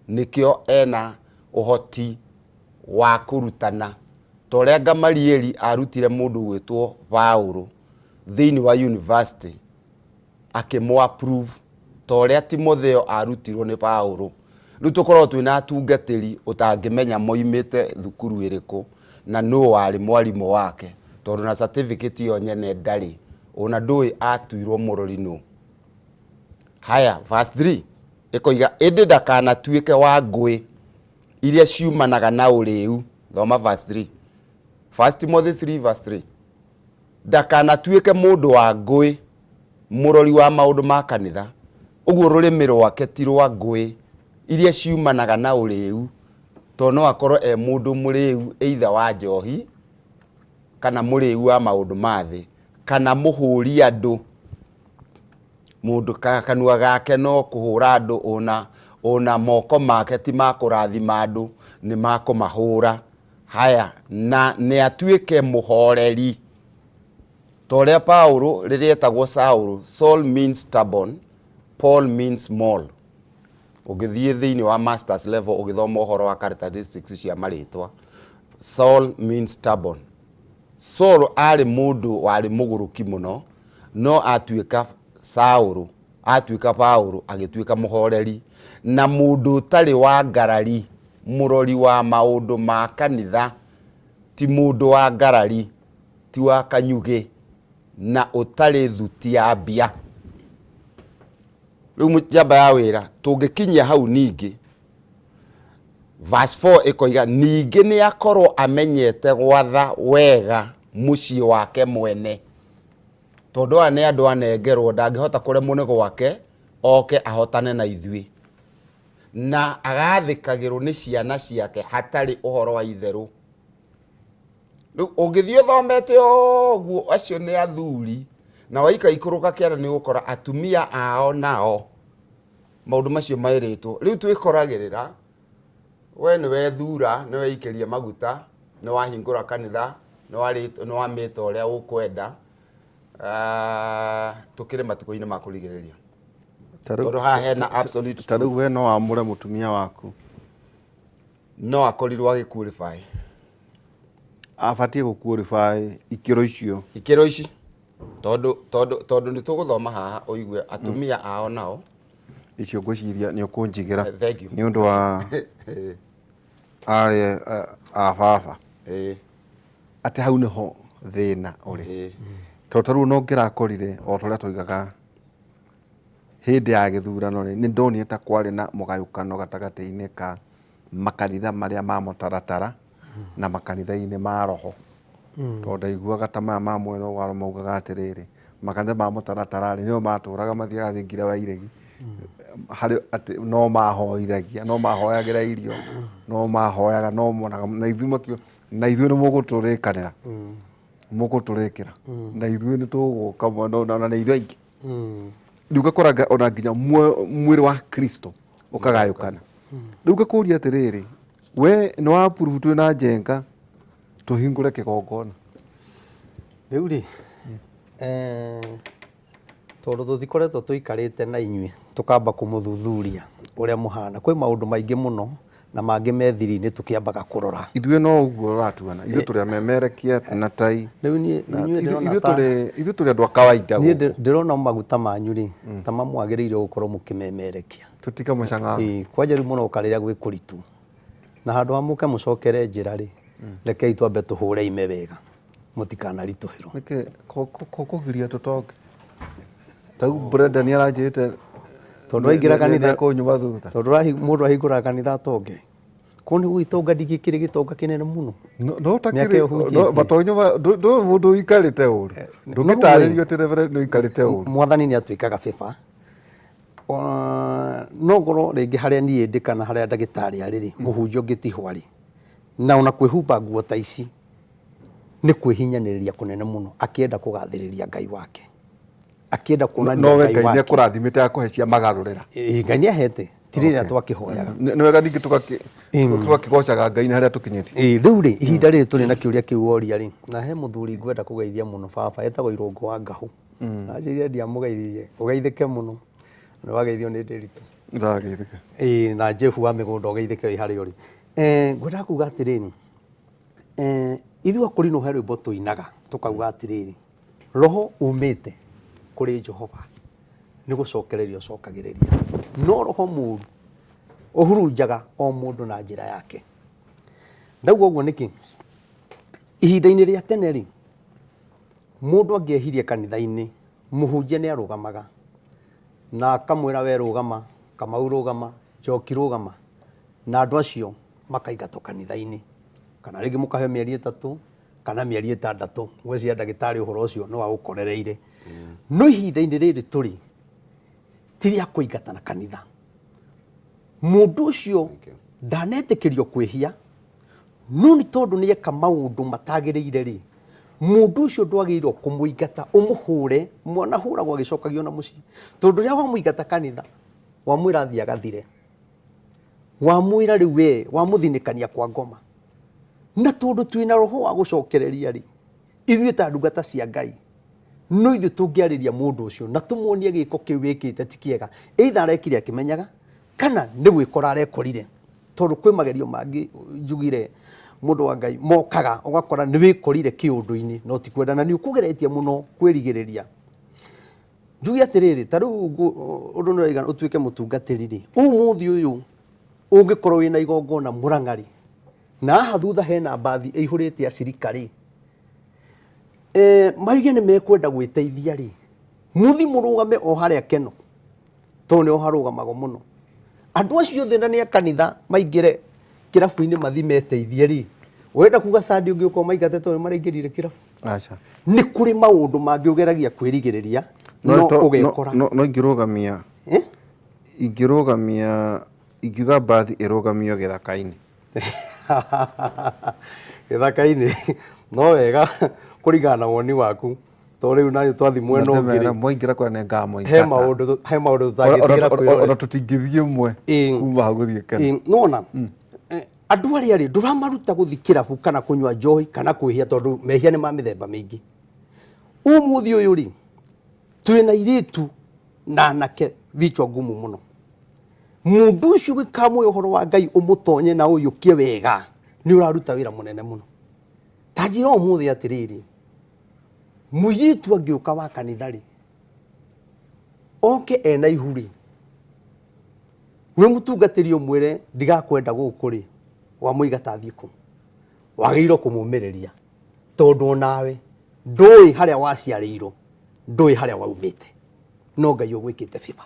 nĩkĩo ena ũhoti wa kũrutana. Ta ũrĩa Gamalieli arutire mũndũ ũgwĩtwo Paulo thĩinĩ wa university, akĩmũ approve ta ũrĩa Timotheo arutirwo nĩ Paulo. Rĩu tũkoragwo twĩna atungatĩri ũtangĩmenya moimĩte thukuru ĩrĩkũ na nũ warĩ mwarimũ wake, tondũ na certificate ĩyo nyene ndarĩ, ona ndũĩ atuirwo mũrori nũ. Haya, verse 3 ĩkoiga ĩndĩ ndakanatuĩke wa ngũĩ iria ciumanaga na ũrĩu. Thoma verse 3. 1 Timothy 3 verse 3. Ndakanatuĩke mũndũ wa ngũĩ, mũrori wa maũndũ ma kanitha. Ũguo rũrĩmĩ rwake ti rwa ngũĩ iria ciumanaga na ũrĩu, tondũ no akorwo e mũndũ mũrĩu either wa njohi kana mũrĩu wa maũndũ ma thĩ kana mũhũri andũ. Mũndũ kanua gake no kũhũra andũ ona moko make ti ma kũrathima andũ, nĩ ma kũmahũra. Haya, na nĩ atuĩke mũhoreri. Ta ũrĩa Paulo rĩrĩa etagwo Saul, Saul means stubborn, Paul means small. Ũngĩthiĩ thĩinĩ wa masters level ũgĩthoma ũhoro wa characteristics cia marĩtwa, Saul means stubborn. Saul arĩ mũndũ warĩ mũgũrũki mũno, no atuĩka Saul, atuĩka Paulo agĩtuĩka mũhoreri na mũndũ ũtarĩ wa ngarari, mũrori wa maũndũ ma kanitha, ti mũndũ wa ngarari, ti wa kanyugĩ na ũtarĩ thuti ya mbia. Rĩu njamba ya wĩra tũngĩkinyia hau ningĩ verse 4 ĩkoiga ningĩ nĩ akorwo amenyete gwatha wega mũciĩ wake mwene, tondũ aya nĩ andũ anengerwo, ndangĩhota kũremwo nĩ gwake oke ahotane na ithuĩ, na agathĩkagĩrwo nĩ ciana ciake hatarĩ ũhoro wa itherũ. Rĩu ũngĩthiĩ ũthomete ũguo, acio nĩ athuri, na waikaikũrũka kĩanda nĩ ũgũkora atumia ao nao maũndũ macio merĩtwo. Rĩu twĩkoragĩrĩra we nĩ wethura, nĩ weikĩria maguta, nĩ wahingũra kanitha, nĩ wamĩta ũrĩa ũkwenda. Tũkĩrĩ matukũ-inĩ ma kũrigĩrĩria. Tondũ haha hena absolute Ta rĩu we no wamũre mũtumia waku. No akorirwo agĩ qualify. Abatiĩ gũ qualify ikĩro icio. Ikĩro ici. Tondũ nĩ tũgũthoma haha ũigue atumia ao nao. Icio ngwĩciria nĩ ũkũnjigĩra. Thank you. Nĩ ũndũ wa arĩa a baba. Atĩ hau nĩho thĩna ũrĩ. Tondũ ta rĩu no ngĩrakorire o ta ũrĩa twoigaga hĩndĩ ya gĩthurano rĩ, nĩ ndonire ta kwarĩ na mũgayũkano gatagatĩ-inĩ ka makanitha marĩa ma mũtaratara na makanitha-inĩ ma roho. Tondũ ndaiguaga ta maya ma mwena ũyũ wa roho maugaga atĩrĩrĩ, makanitha ma mũtaratara rĩ, nĩo matũraga mathiaga thingira wa iregi, harĩ atĩ no mahoithagia, no mahoyagĩra irio, no mahoyaga, no monaga, na ithuĩ makiuga, na ithuĩ nĩ mũgũtũrĩkanĩra, mũgũtũrĩkĩra, na ithuĩ nĩ tũgũka mwena ũyũ, na nĩ ithuĩ aingĩ. Rĩu ũgakora ona nginya mwĩrĩ wa Kristo ũkagayũkana. Rĩu ngakũria atĩrĩrĩ, we nĩ wa approve twĩ na Njenga tũhingũre kĩgongona? Rĩu rĩ, tondũ tũtikoretwo tũikarĩte na inyuĩ tũkamba kũmũthuthuria ũrĩa mũhana, kwĩ maũndũ maingĩ mũno na mangĩ me thiri-inĩ tũkĩambaga kũrora. Ithuĩ no ũguo ũratuona, ithuĩ tũrĩ amemerekia na tai. Rĩu niĩ inyuĩ ndĩrona ta Ithuĩ tũrĩ andũ a kawaida niĩ gũkũ. Ndĩrona maguta manyu rĩ, ta mamwagĩrĩire gũkorwo mũkĩmemerekia. Tũtige mũcang'ao. Ĩĩ, kwanja rĩu mũroka rĩrĩa gwĩ kũritũ, na handũ ha mũke mũcokere njĩra rĩ, rekei twambe tũhũre ime wega, mũtikanaritũhĩrwo. Nĩkĩ kũgiria tũtonge? Ta rĩu Brenda nĩ aranjĩrĩte Tondũ waingĩra kanitha kũnyuma thutha. Tondũ mũndũ ahingũraga kanitha atonge. Kũu nĩ gũgĩtonga ndingĩkĩrĩ gĩtonga kĩnene mũno. No Mĩaka ũtakĩrĩ ĩyo hunjĩtie. matonyo ndũrĩ mũndũ ũikarĩte ũru. Ndũngĩtarĩrio atĩ Reverend nĩ ũikarĩte ũru. Mwathani nĩ atwĩkaga favor. No ngorwo rĩngĩ harĩa niĩ ndĩ kana harĩa ndagĩtarĩ arĩ rĩ, mũhunjia ũngĩ tiho arĩ. Na ona kwĩhumba nguo ta ici nĩ kwĩhinyanĩrĩria kũnene mũno akĩenda kũgathĩrĩria Ngai wake. Akĩenda kuonania Nowe Ngai Ngai nĩ wake. akũrathimĩte akũhe cia magarũrĩra. Ĩĩ, Ngai nĩ ahete ti rĩrĩa twakĩhoyaga. Nĩ wega ningĩ tũgakĩgocaga Ngai na harĩa tũkinyĩte. Ĩĩ, rĩu rĩ ihinda rĩrĩ tũrĩ na kĩũria kĩu woria rĩ, na he mũthuri ngwenda kũgeithia mũno baba etagwo Irũngũ wa Ngahũ. Anjĩrire ndiamũgeithirie, ũgeithĩke mũno. Nĩ wageithio nĩ Ndĩritũ. Ndageithĩka. Ĩĩ, na Jeff wa mĩgũnda ũgeithĩke wĩ harĩa ũrĩ. Ngwendaga kuga atĩrĩrĩ, ithuĩ akũrinũ he rwĩmbo tũinaga tũkauga atĩrĩrĩ, roho umĩte kũrĩ Jehova nĩ gũcokereria ũcokagĩrĩria, no roho mũru ũhurunjaga o mũndũ na njĩra yake. Ndauga ũguo nĩkĩ? Ihinda-inĩ rĩa tene rĩ, mũndũ angĩehirie kanitha-inĩ, mũhunjia nĩ arũgamaga na akamwĩra we rũgama, Kamau rũgama, Njoki rũgama, na andũ acio makaingatwo kanitha-inĩ, kana rĩngĩ mũkaheo mĩeri 3 kana mĩeri 6. Ngwĩciria ndagĩtarĩ ũhoro ũcio nĩ waũkorereire. No ihinda-inĩ rĩrĩ tũrĩ ti rĩa kũingatana kanitha. Mũndũ ũcio ndanetĩkĩrio kwĩhia, no nĩ tondũ nĩ eka maũndũ matagĩrĩire rĩ, mũndũ ũcio ndwagĩrĩirwo kũmũingata, ũmũhũre. Mwana ahũragwo agĩcokagio na mũciĩ, tondũ rĩrĩa wamũingata kanitha wamwĩra athiĩ agathire, wamwĩra rĩu we wamũthinĩkania kwa ngoma. Na tondũ twĩna roho wa gũcokereria rĩ, ithuĩ ta ndungata cia Ngai no ithuĩ tũngĩarĩria mũndũ ũcio na tũmuonie gĩko kĩu wĩkĩte ti kĩega, either arekire akĩmenyaga kana nĩ gwĩkora arekorire. Tondũ kwĩ magerio mangĩ njugire mũndũ wa Ngai mokaga ũgakora nĩ wĩkorire kĩũndũ-inĩ no ti kwenda, na nĩ ũkũgeretie mũno kwĩrigĩrĩria. Njuge atĩrĩrĩ, ta rĩu ũndũ nĩ ũraigana ũtuĩke mũtungatĩri rĩ, ũmũthĩ ũyũ ũngĩkorwo wĩna igongona Mũrang'a rĩ, na haha thutha hena mbathi ĩihũrĩte acirika rĩ, maige nĩ mekwenda gwĩteithia rĩ, mũthi mũrũgame o harĩa Keno, tondũ nĩho harũgamagwo mũno. Andũ acio othe na nĩ a kanitha maingĩre kĩrabu-inĩ mathi meteithie rĩ, ũrenda kuga Sunday ũngĩ ũkorwo maingate tondũ nĩ maraingĩrire kĩrabu? Aca. Nĩ kũrĩ maũndũ mangĩ ũgeragia kwĩrigĩrĩria no ũgekora. No ingĩrũgamia, ingĩrũgamia, ingiuga mbathi ĩrũgamio gĩthaka-inĩ. Gĩthaka-inĩ no wega kũringana na woni waku, tondũ rĩu nayo twathi mwena ũngĩ rĩ, Mwaingĩra kũrĩa nĩ ngamũingata. He maũndũ tũtangĩtigĩra kwĩrorera. Ona tũtingĩthiĩ ĩmwe kuma hau gũthiĩ Kenya. Nĩwona, andũ arĩa rĩ, ndũramaruta gũthiĩ kĩrabu kana kũnyua njohi kana kwĩhia, tondũ mehia nĩ ma mĩthemba mĩingĩ. Ũmũthĩ ũyũ rĩ, twĩna airĩtu na anake vichwa ngumu mũno. Mũndũ ũcio ũgĩkamũhe ũhoro wa Ngai ũmũtonye na ũyũkie wega, nĩ ũraruta wĩra mũnene mũno. Ta njĩra ũmũthĩ atĩrĩrĩ, mũirĩtu angĩũka wa kanitha rĩ, oke ena ihu rĩ, wĩ mũtungatĩri ũmwĩre ndigakwenda gũkũ rĩ, wamũigata athiĩ kũ? Wagĩrĩirwo kũmũmĩrĩria, tondũ onawe ndũĩ harĩa waciarĩirwo, ndũĩ harĩa waumĩte, no Ngai ũgwĩkĩte favor.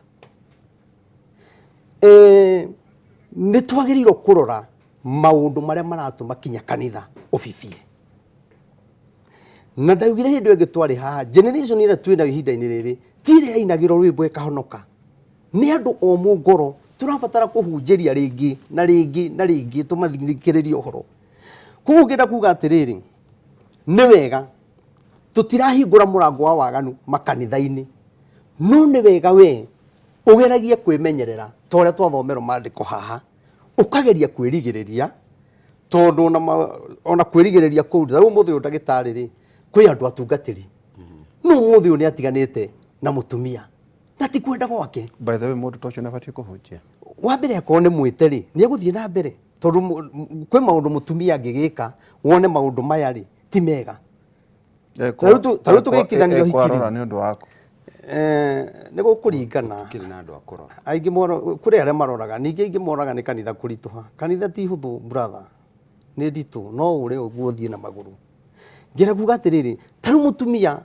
Nĩ twagĩrĩirwo kũrora maũndũ marĩa maratũma kinya kanitha ũbibie. Na ndaugire hĩndĩ ĩyo ĩngĩ twarĩ haha, generation ĩrĩa twĩ nayo ihinda-inĩ rĩrĩ ti ĩrĩa yainagĩrwo rwĩmbo ĩkahonoka, nĩ andũ omũ ngoro tũrabatara kũhunjĩria rĩngĩ na rĩngĩ na rĩngĩ, tũmathikĩrĩrie ũhoro. Koguo ngĩenda kuga atĩrĩrĩ, nĩ wega tũtirahingũra mũrango wa waganu makanitha-inĩ, no nĩ wega we ũgeragie kwĩmenyerera ta ũrĩa twathomerwo maandĩko haha, ũkageria kwĩrigĩrĩria, tondũ ona kwĩrigĩrĩria kũu, ta rĩu ũmũthĩ ũyũ ndagĩtarĩ rĩ, kwĩ andũ atungatĩri, no ũmũthĩ ũyũ nĩ atiganĩte na mũtumia na ti kwenda gwake. By the way, mũndũ ta ũcio nĩ abatiĩ kũhunjia. Wa mbere akorwo nĩ mwĩte rĩ, nĩ egũthiĩ na mbere, tondũ kwĩ maũndũ mũtumia angĩgĩka wone maũndũ maya rĩ ti mega. Ta rĩu tũgĩkithanio hiki rĩ. Ekwarora nĩ ũndũ waku. Nĩ gũkũringana. Gũtikĩrĩ na andũ a kũrora. Aingĩ kũrĩ arĩa maroraga, ningĩ aingĩ moraga nĩ kanitha kũritũha. Kanitha ti hũthũ brother, nĩ nditũ, no ũre ũguo ũthiĩ na magũrũ. Ngĩenda kuga atĩrĩrĩ, ta rĩu mũtumia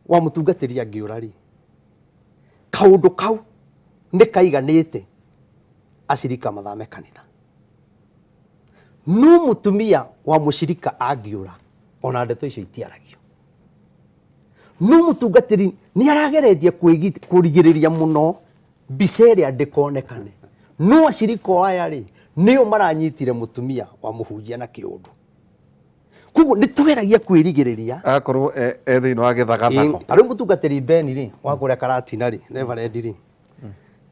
wa mũtungatĩri angĩũra rĩ, kaũndũ kau nĩ kaiganĩte acirika mathame kanitha. No mũtumia wa mũcirika angĩũra, ona ndeto icio itiaragio. No mũtungatĩri nĩ arageretie kũrigĩrĩria mũno Mbica ĩrĩa ndĩkonekane. No aciriko aya rĩ, nĩo maranyitire mũtumia wa mũhunjia na kĩũndũ. Koguo nĩ tũgeragia kwĩrigĩrĩria. Agakorwo e thĩinĩ wa gĩthagathako. Ta rĩu mũtungatĩri Ben rĩ, wa kũrĩa Karatina rĩ, Reverend rĩ,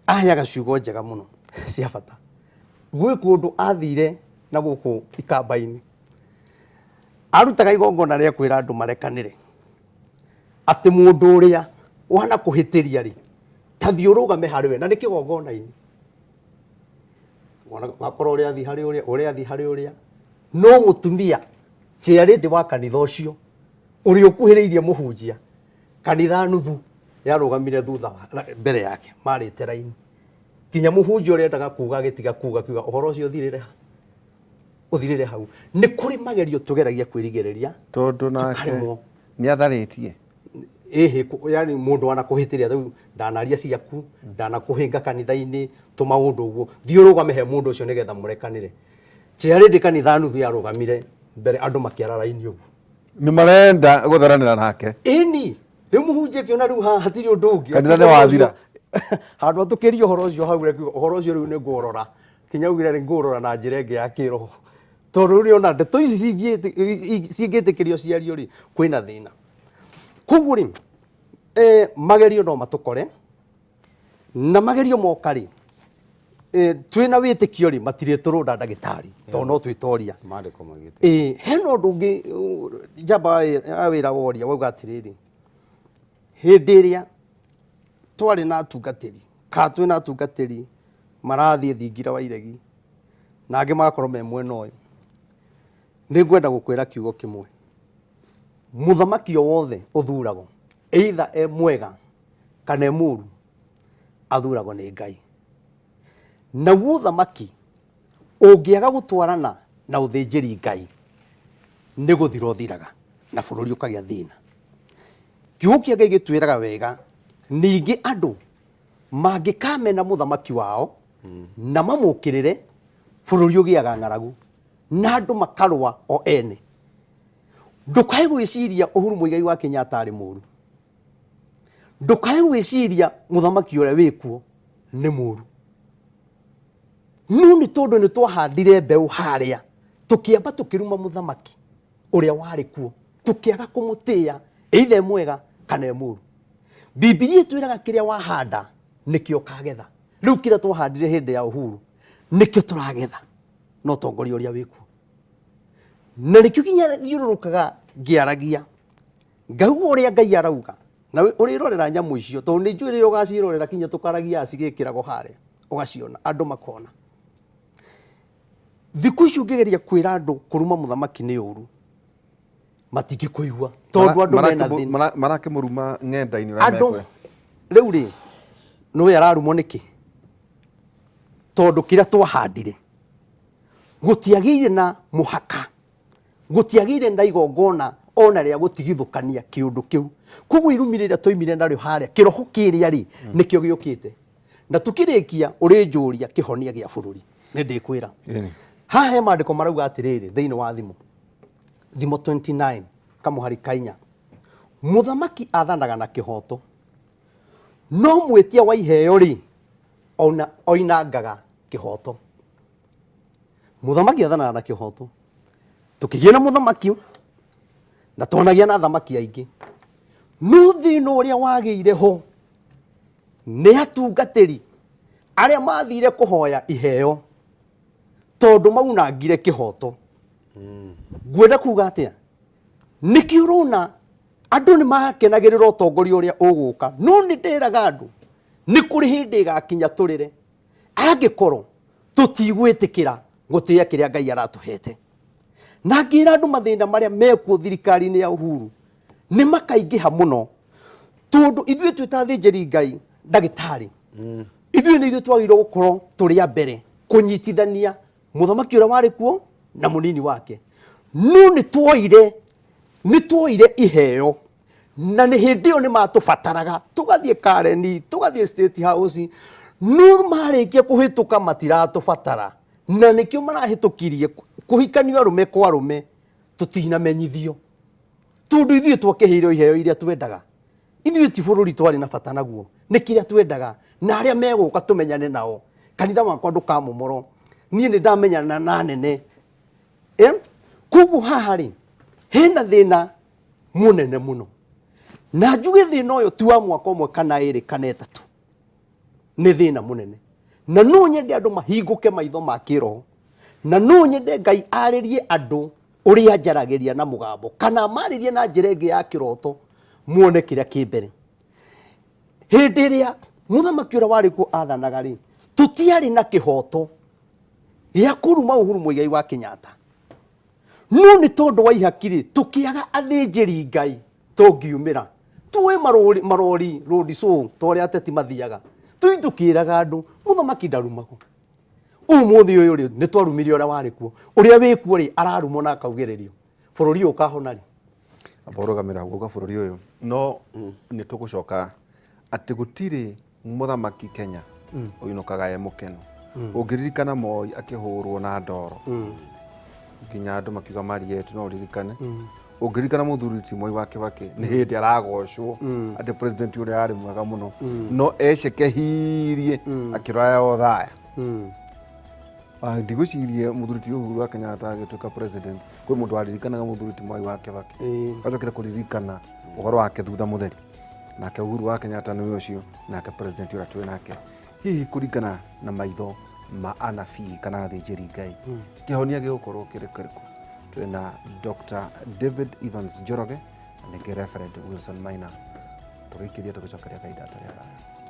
aheaga ciugo njega mũno cia bata. Gwĩ kũndũ athire na gũkũ ikamba-inĩ, arutaga igongona rĩa kwĩra andũ marekanĩre. Atĩ mũndũ ũrĩa wanakũhĩtĩria rĩ, ta thiĩ ũrũgame harĩ we, na nĩ kĩgongona-inĩ. Wakorwo ũrĩa athiĩ harĩ ũrĩa, ũrĩa athiĩ harĩ ũrĩa. No mũtumia chairlady wa kanitha ũcio, ũrĩa ũkuhĩrĩirie mũhunjia, kanitha nuthu yarũgamire thutha wa, mbere yake, marĩte raini. Nginya mũhunjia ũrĩa endaga kuga agĩtiga kuga, akiuga ũhoro ũcio ũthirĩre ha? Ũthirĩre hau. Nĩ kũrĩ magerio tũgeragia kwĩrigĩrĩria. Tondũ nake Tũkaremwo. nĩ atharĩtie. Ĩhĩ, yani mũndũ wanakũhĩtĩria rĩu ndanaria ciaku, ndanakũhĩnga kanitha-inĩ, tũmaũndũ ũguo. Thiĩ ũrũgame he mũndũ ũcio nĩgetha mũrekanĩre. Chairlady kanitha nuthu yarũgamire mbere andũ makĩara raini ũguo. Nĩ marenda gũtharanĩra nake. Ĩni, rĩu mũhunjia akĩona rĩu haha hatirĩ ũndũ ũngĩ. Kanitha nĩ wathira. Handũ atũkĩrie ũhoro ũcio hau rĩ, akiuga ũhoro ũcio rĩu nĩ ngũũrora. Kinya augire nĩ ngũũrora na njĩra ĩngĩ ya kĩroho. Tondũ rĩu nĩona ndeto ici cingĩtĩkĩrio ciario rĩ, kwĩna thĩna. Koguo rĩ, magerio no matũkore, na magerio moka rĩ, twĩna wĩtĩkio rĩ, matirĩtũrũnda ndagĩtarĩ, tondũ no twĩtoria. Maandĩko maugĩte. Hena ũndũ ũngĩ, njamba wa wĩra woria, wauga atĩrĩrĩ, hĩndĩ ĩrĩa twarĩ na atungatĩri, kana twĩna atungatĩri marathiĩ thingira wa iregi, na angĩ magakorwo me mwena ũyũ, nĩ ngwenda gũkwĩra kiugo kĩmwe. Mũthamaki o wothe ũthuragwo, either e mwega kana e mũru, athuragwo nĩ Ngai. Naguo ũthamaki ũngĩaga gũtwarana na ũthĩnjĩri Ngai, nĩ gũthira ũthiraga na bũrũri ũkagĩa thĩna. Kiugo kĩa Ngai gĩtwĩraga wega, ningĩ andũ mangĩkamena mũthamaki wao na mamũkĩrĩre, bũrũri ũgĩaga ng'aragu na andũ makarũa o ene. Ndũkae gwĩciria Uhuru Muigai wa Kenyatta arĩ mũru. Ndũkae gwĩciria mũthamaki ũrĩa wĩkuo nĩ mũru. No nĩ tondũ nĩ twahandire mbeũ harĩa, tũkĩamba tũkĩruma mũthamaki ũrĩa warĩ kuo, tũkĩaga kũmũtĩĩa, either e mwega kana e mũru. Bibilia ĩtwĩraga kĩrĩa wahanda nĩkĩo ũkagetha. Rĩu kĩrĩa twahandire hĩndĩ ya Uhuru nĩkĩo tũragetha na ũtongoria ũrĩa wĩkuo. Na nĩkĩo nginya thiũrũrũkaga ngĩaragia, ngauga ũrĩa Ngai arauga, na ũrĩrorera nyamũ icio, tondũ nĩ njũĩ rĩrĩa ũgaciĩrorera kinya tũkaragia cigĩkĩragwo harĩa, ũgaciona, andũ makona. Thikũ ici ũngĩgeria kwĩra andũ kũruma mũthamaki nĩ ũru, matingĩkũigua, tondũ andũ mena thĩna. Marakĩmũruma ng'enda-inĩ ũrĩa Andũ, mekwe. rĩu rĩ, nĩũĩ ararumwo nĩkĩ? Tondũ kĩrĩa twahandire, gũtiagĩire na mũhaka, gũtiagĩire na igongona ona rĩa gũtigithũkania kĩũndũ kĩu. Koguo irumi rĩrĩa twaimire narĩo harĩa, kĩroho kĩrĩa rĩ, nĩkĩo gĩũkĩte. Na tũkĩrĩkia ũrĩnjũria kĩhonia gĩa bũrũri, nĩ ndĩkwĩra. Haha he maandĩko marauga atĩrĩrĩ thĩinĩ wa thimo. Thimo 29 kamũhari ka inya. Mũthamaki athanaga na kĩhoto, no mwĩtia wa iheo rĩ, oinangaga kĩhoto. Mũthamaki athanaga na kĩhoto. Tũkĩgĩa na mũthamaki na twanagĩa na athamaki aingĩ, no thĩna ũrĩa wagĩire ho nĩ atungatĩri arĩa mathire kũhoya iheo tondũ maunangire kĩhoto. Ngwenda kuga atĩa? Nĩkĩo ũrona andũ nĩ makenagĩrĩra ũtongoria ũrĩa ũgũka, no nĩ ndĩraga andũ nĩ kũrĩ hĩndĩ ĩgakinya tũrĩre angĩkorwo tũtigwĩtĩkĩra gũtĩĩa kĩrĩa Ngai aratũhete. Na ngĩra andũ mathĩna marĩa mekuo thirikari-inĩ ya Uhuru nĩ makaingĩha mũno, tondũ ithuĩ twĩ ta athĩnjĩri Ngai ndagĩtarĩ, ithuĩ nĩ ithuĩ twagĩrĩirwo gũkorwo tũrĩ a mbere kũnyitithania mũthamaki ũrĩa warĩ kuo na mũnini wake. No nĩ tuoire iheo, na nĩ hĩndĩ ĩyo nĩ matũbataraga, tũgathiĩ Kareni, tũgathiĩ State House, no marĩkia kũhĩtũka matiratũbatara, na nĩkĩo marahĩtũkirie kũhikanio arũme kwa arũme tũtinamenyithio, tondũ ithuĩ twakĩheirwo iheo iria twendaga. Ithuĩ ti bũrũri twarĩ na bata naguo, nĩ kĩrĩa twendaga na arĩa megũka tũmenyane nao. Kanitha wakwa ndũkamomorwo, niĩ nĩ ndamenyana na anene. Koguo haha rĩ, hena thĩna mũnene mũno, na njuge thĩna ũyũ ti wa mwaka ũmwe kana ĩrĩ kana ĩtatũ, nĩ thĩna mũnene. Na no nyende andũ mahingũke maitho ma kĩroho, na no nyende Ngai arĩrie andũ ũrĩa njaragĩria na mũgambo, kana amarĩrie na njĩra ĩngĩ ya kĩroto, muone kĩrĩa kĩ mbere. Hĩndĩ ĩrĩa mũthamaki ũrĩa warĩ kuo athanaga rĩ, tũtiarĩ na kĩhoto gĩa kũruma Uhuru Muigai wa Kenyatta. No nĩ tondũ wa ihaki rĩ, tũkĩaga athĩnjĩri Ngai tũngiumĩra. Tuoe marori, marori road show ta ũrĩa ateti mathiaga. Tũthiĩ tũkĩraga andũ, mũthamaki ndarumagwo. Ũmũthĩ ũyũ rĩ, nĩ twarumire ũrĩa warĩ kuo. Ũrĩa wĩ kuo rĩ, ararumwo na akaugĩrĩrio. Bũrũri ũyũ ũkahona rĩ? Amba ũrũgamĩra hau ũka bũrũri ũyũ. No nĩ tũgũcoka atĩ gũtirĩ mũthamaki Kenya ũinũkaga e mũkenu. Ũngĩririkana Moi akĩhũrwo na ndoro nginya andũ makiuga Mariet, no ũririkane. Ũngĩririkana mũthuri ti Mwai wa Kibaki nĩ hĩndĩ aragocwo atĩ president ũrĩa arĩ mwega mũno, no ecekehirie akĩrora ya Othaya. Ndigwĩciria mũthuri ti Uhuru wa Kenyatta agĩtuĩka president kwĩ mũndũ waririkanaga mũthuri ti Mwai wa Kibaki. Acokire kũririkana ũhoro wake thutha mũtheri. Nake Uhuru wa Kenyatta nĩwe ũcio, nake president ũrĩa twĩ nake. Hihi kũringana na maitho ma anabii kana athĩnjĩri Ngai, kĩhonia gĩgũkorwo kĩrĩ kĩrĩkũ? Twĩna Dr. David Evans Njoroge na ningĩ Reverend Wilson Maina. Tũgĩikĩria tũgĩcokeria kahinda tũrĩ a thayũ.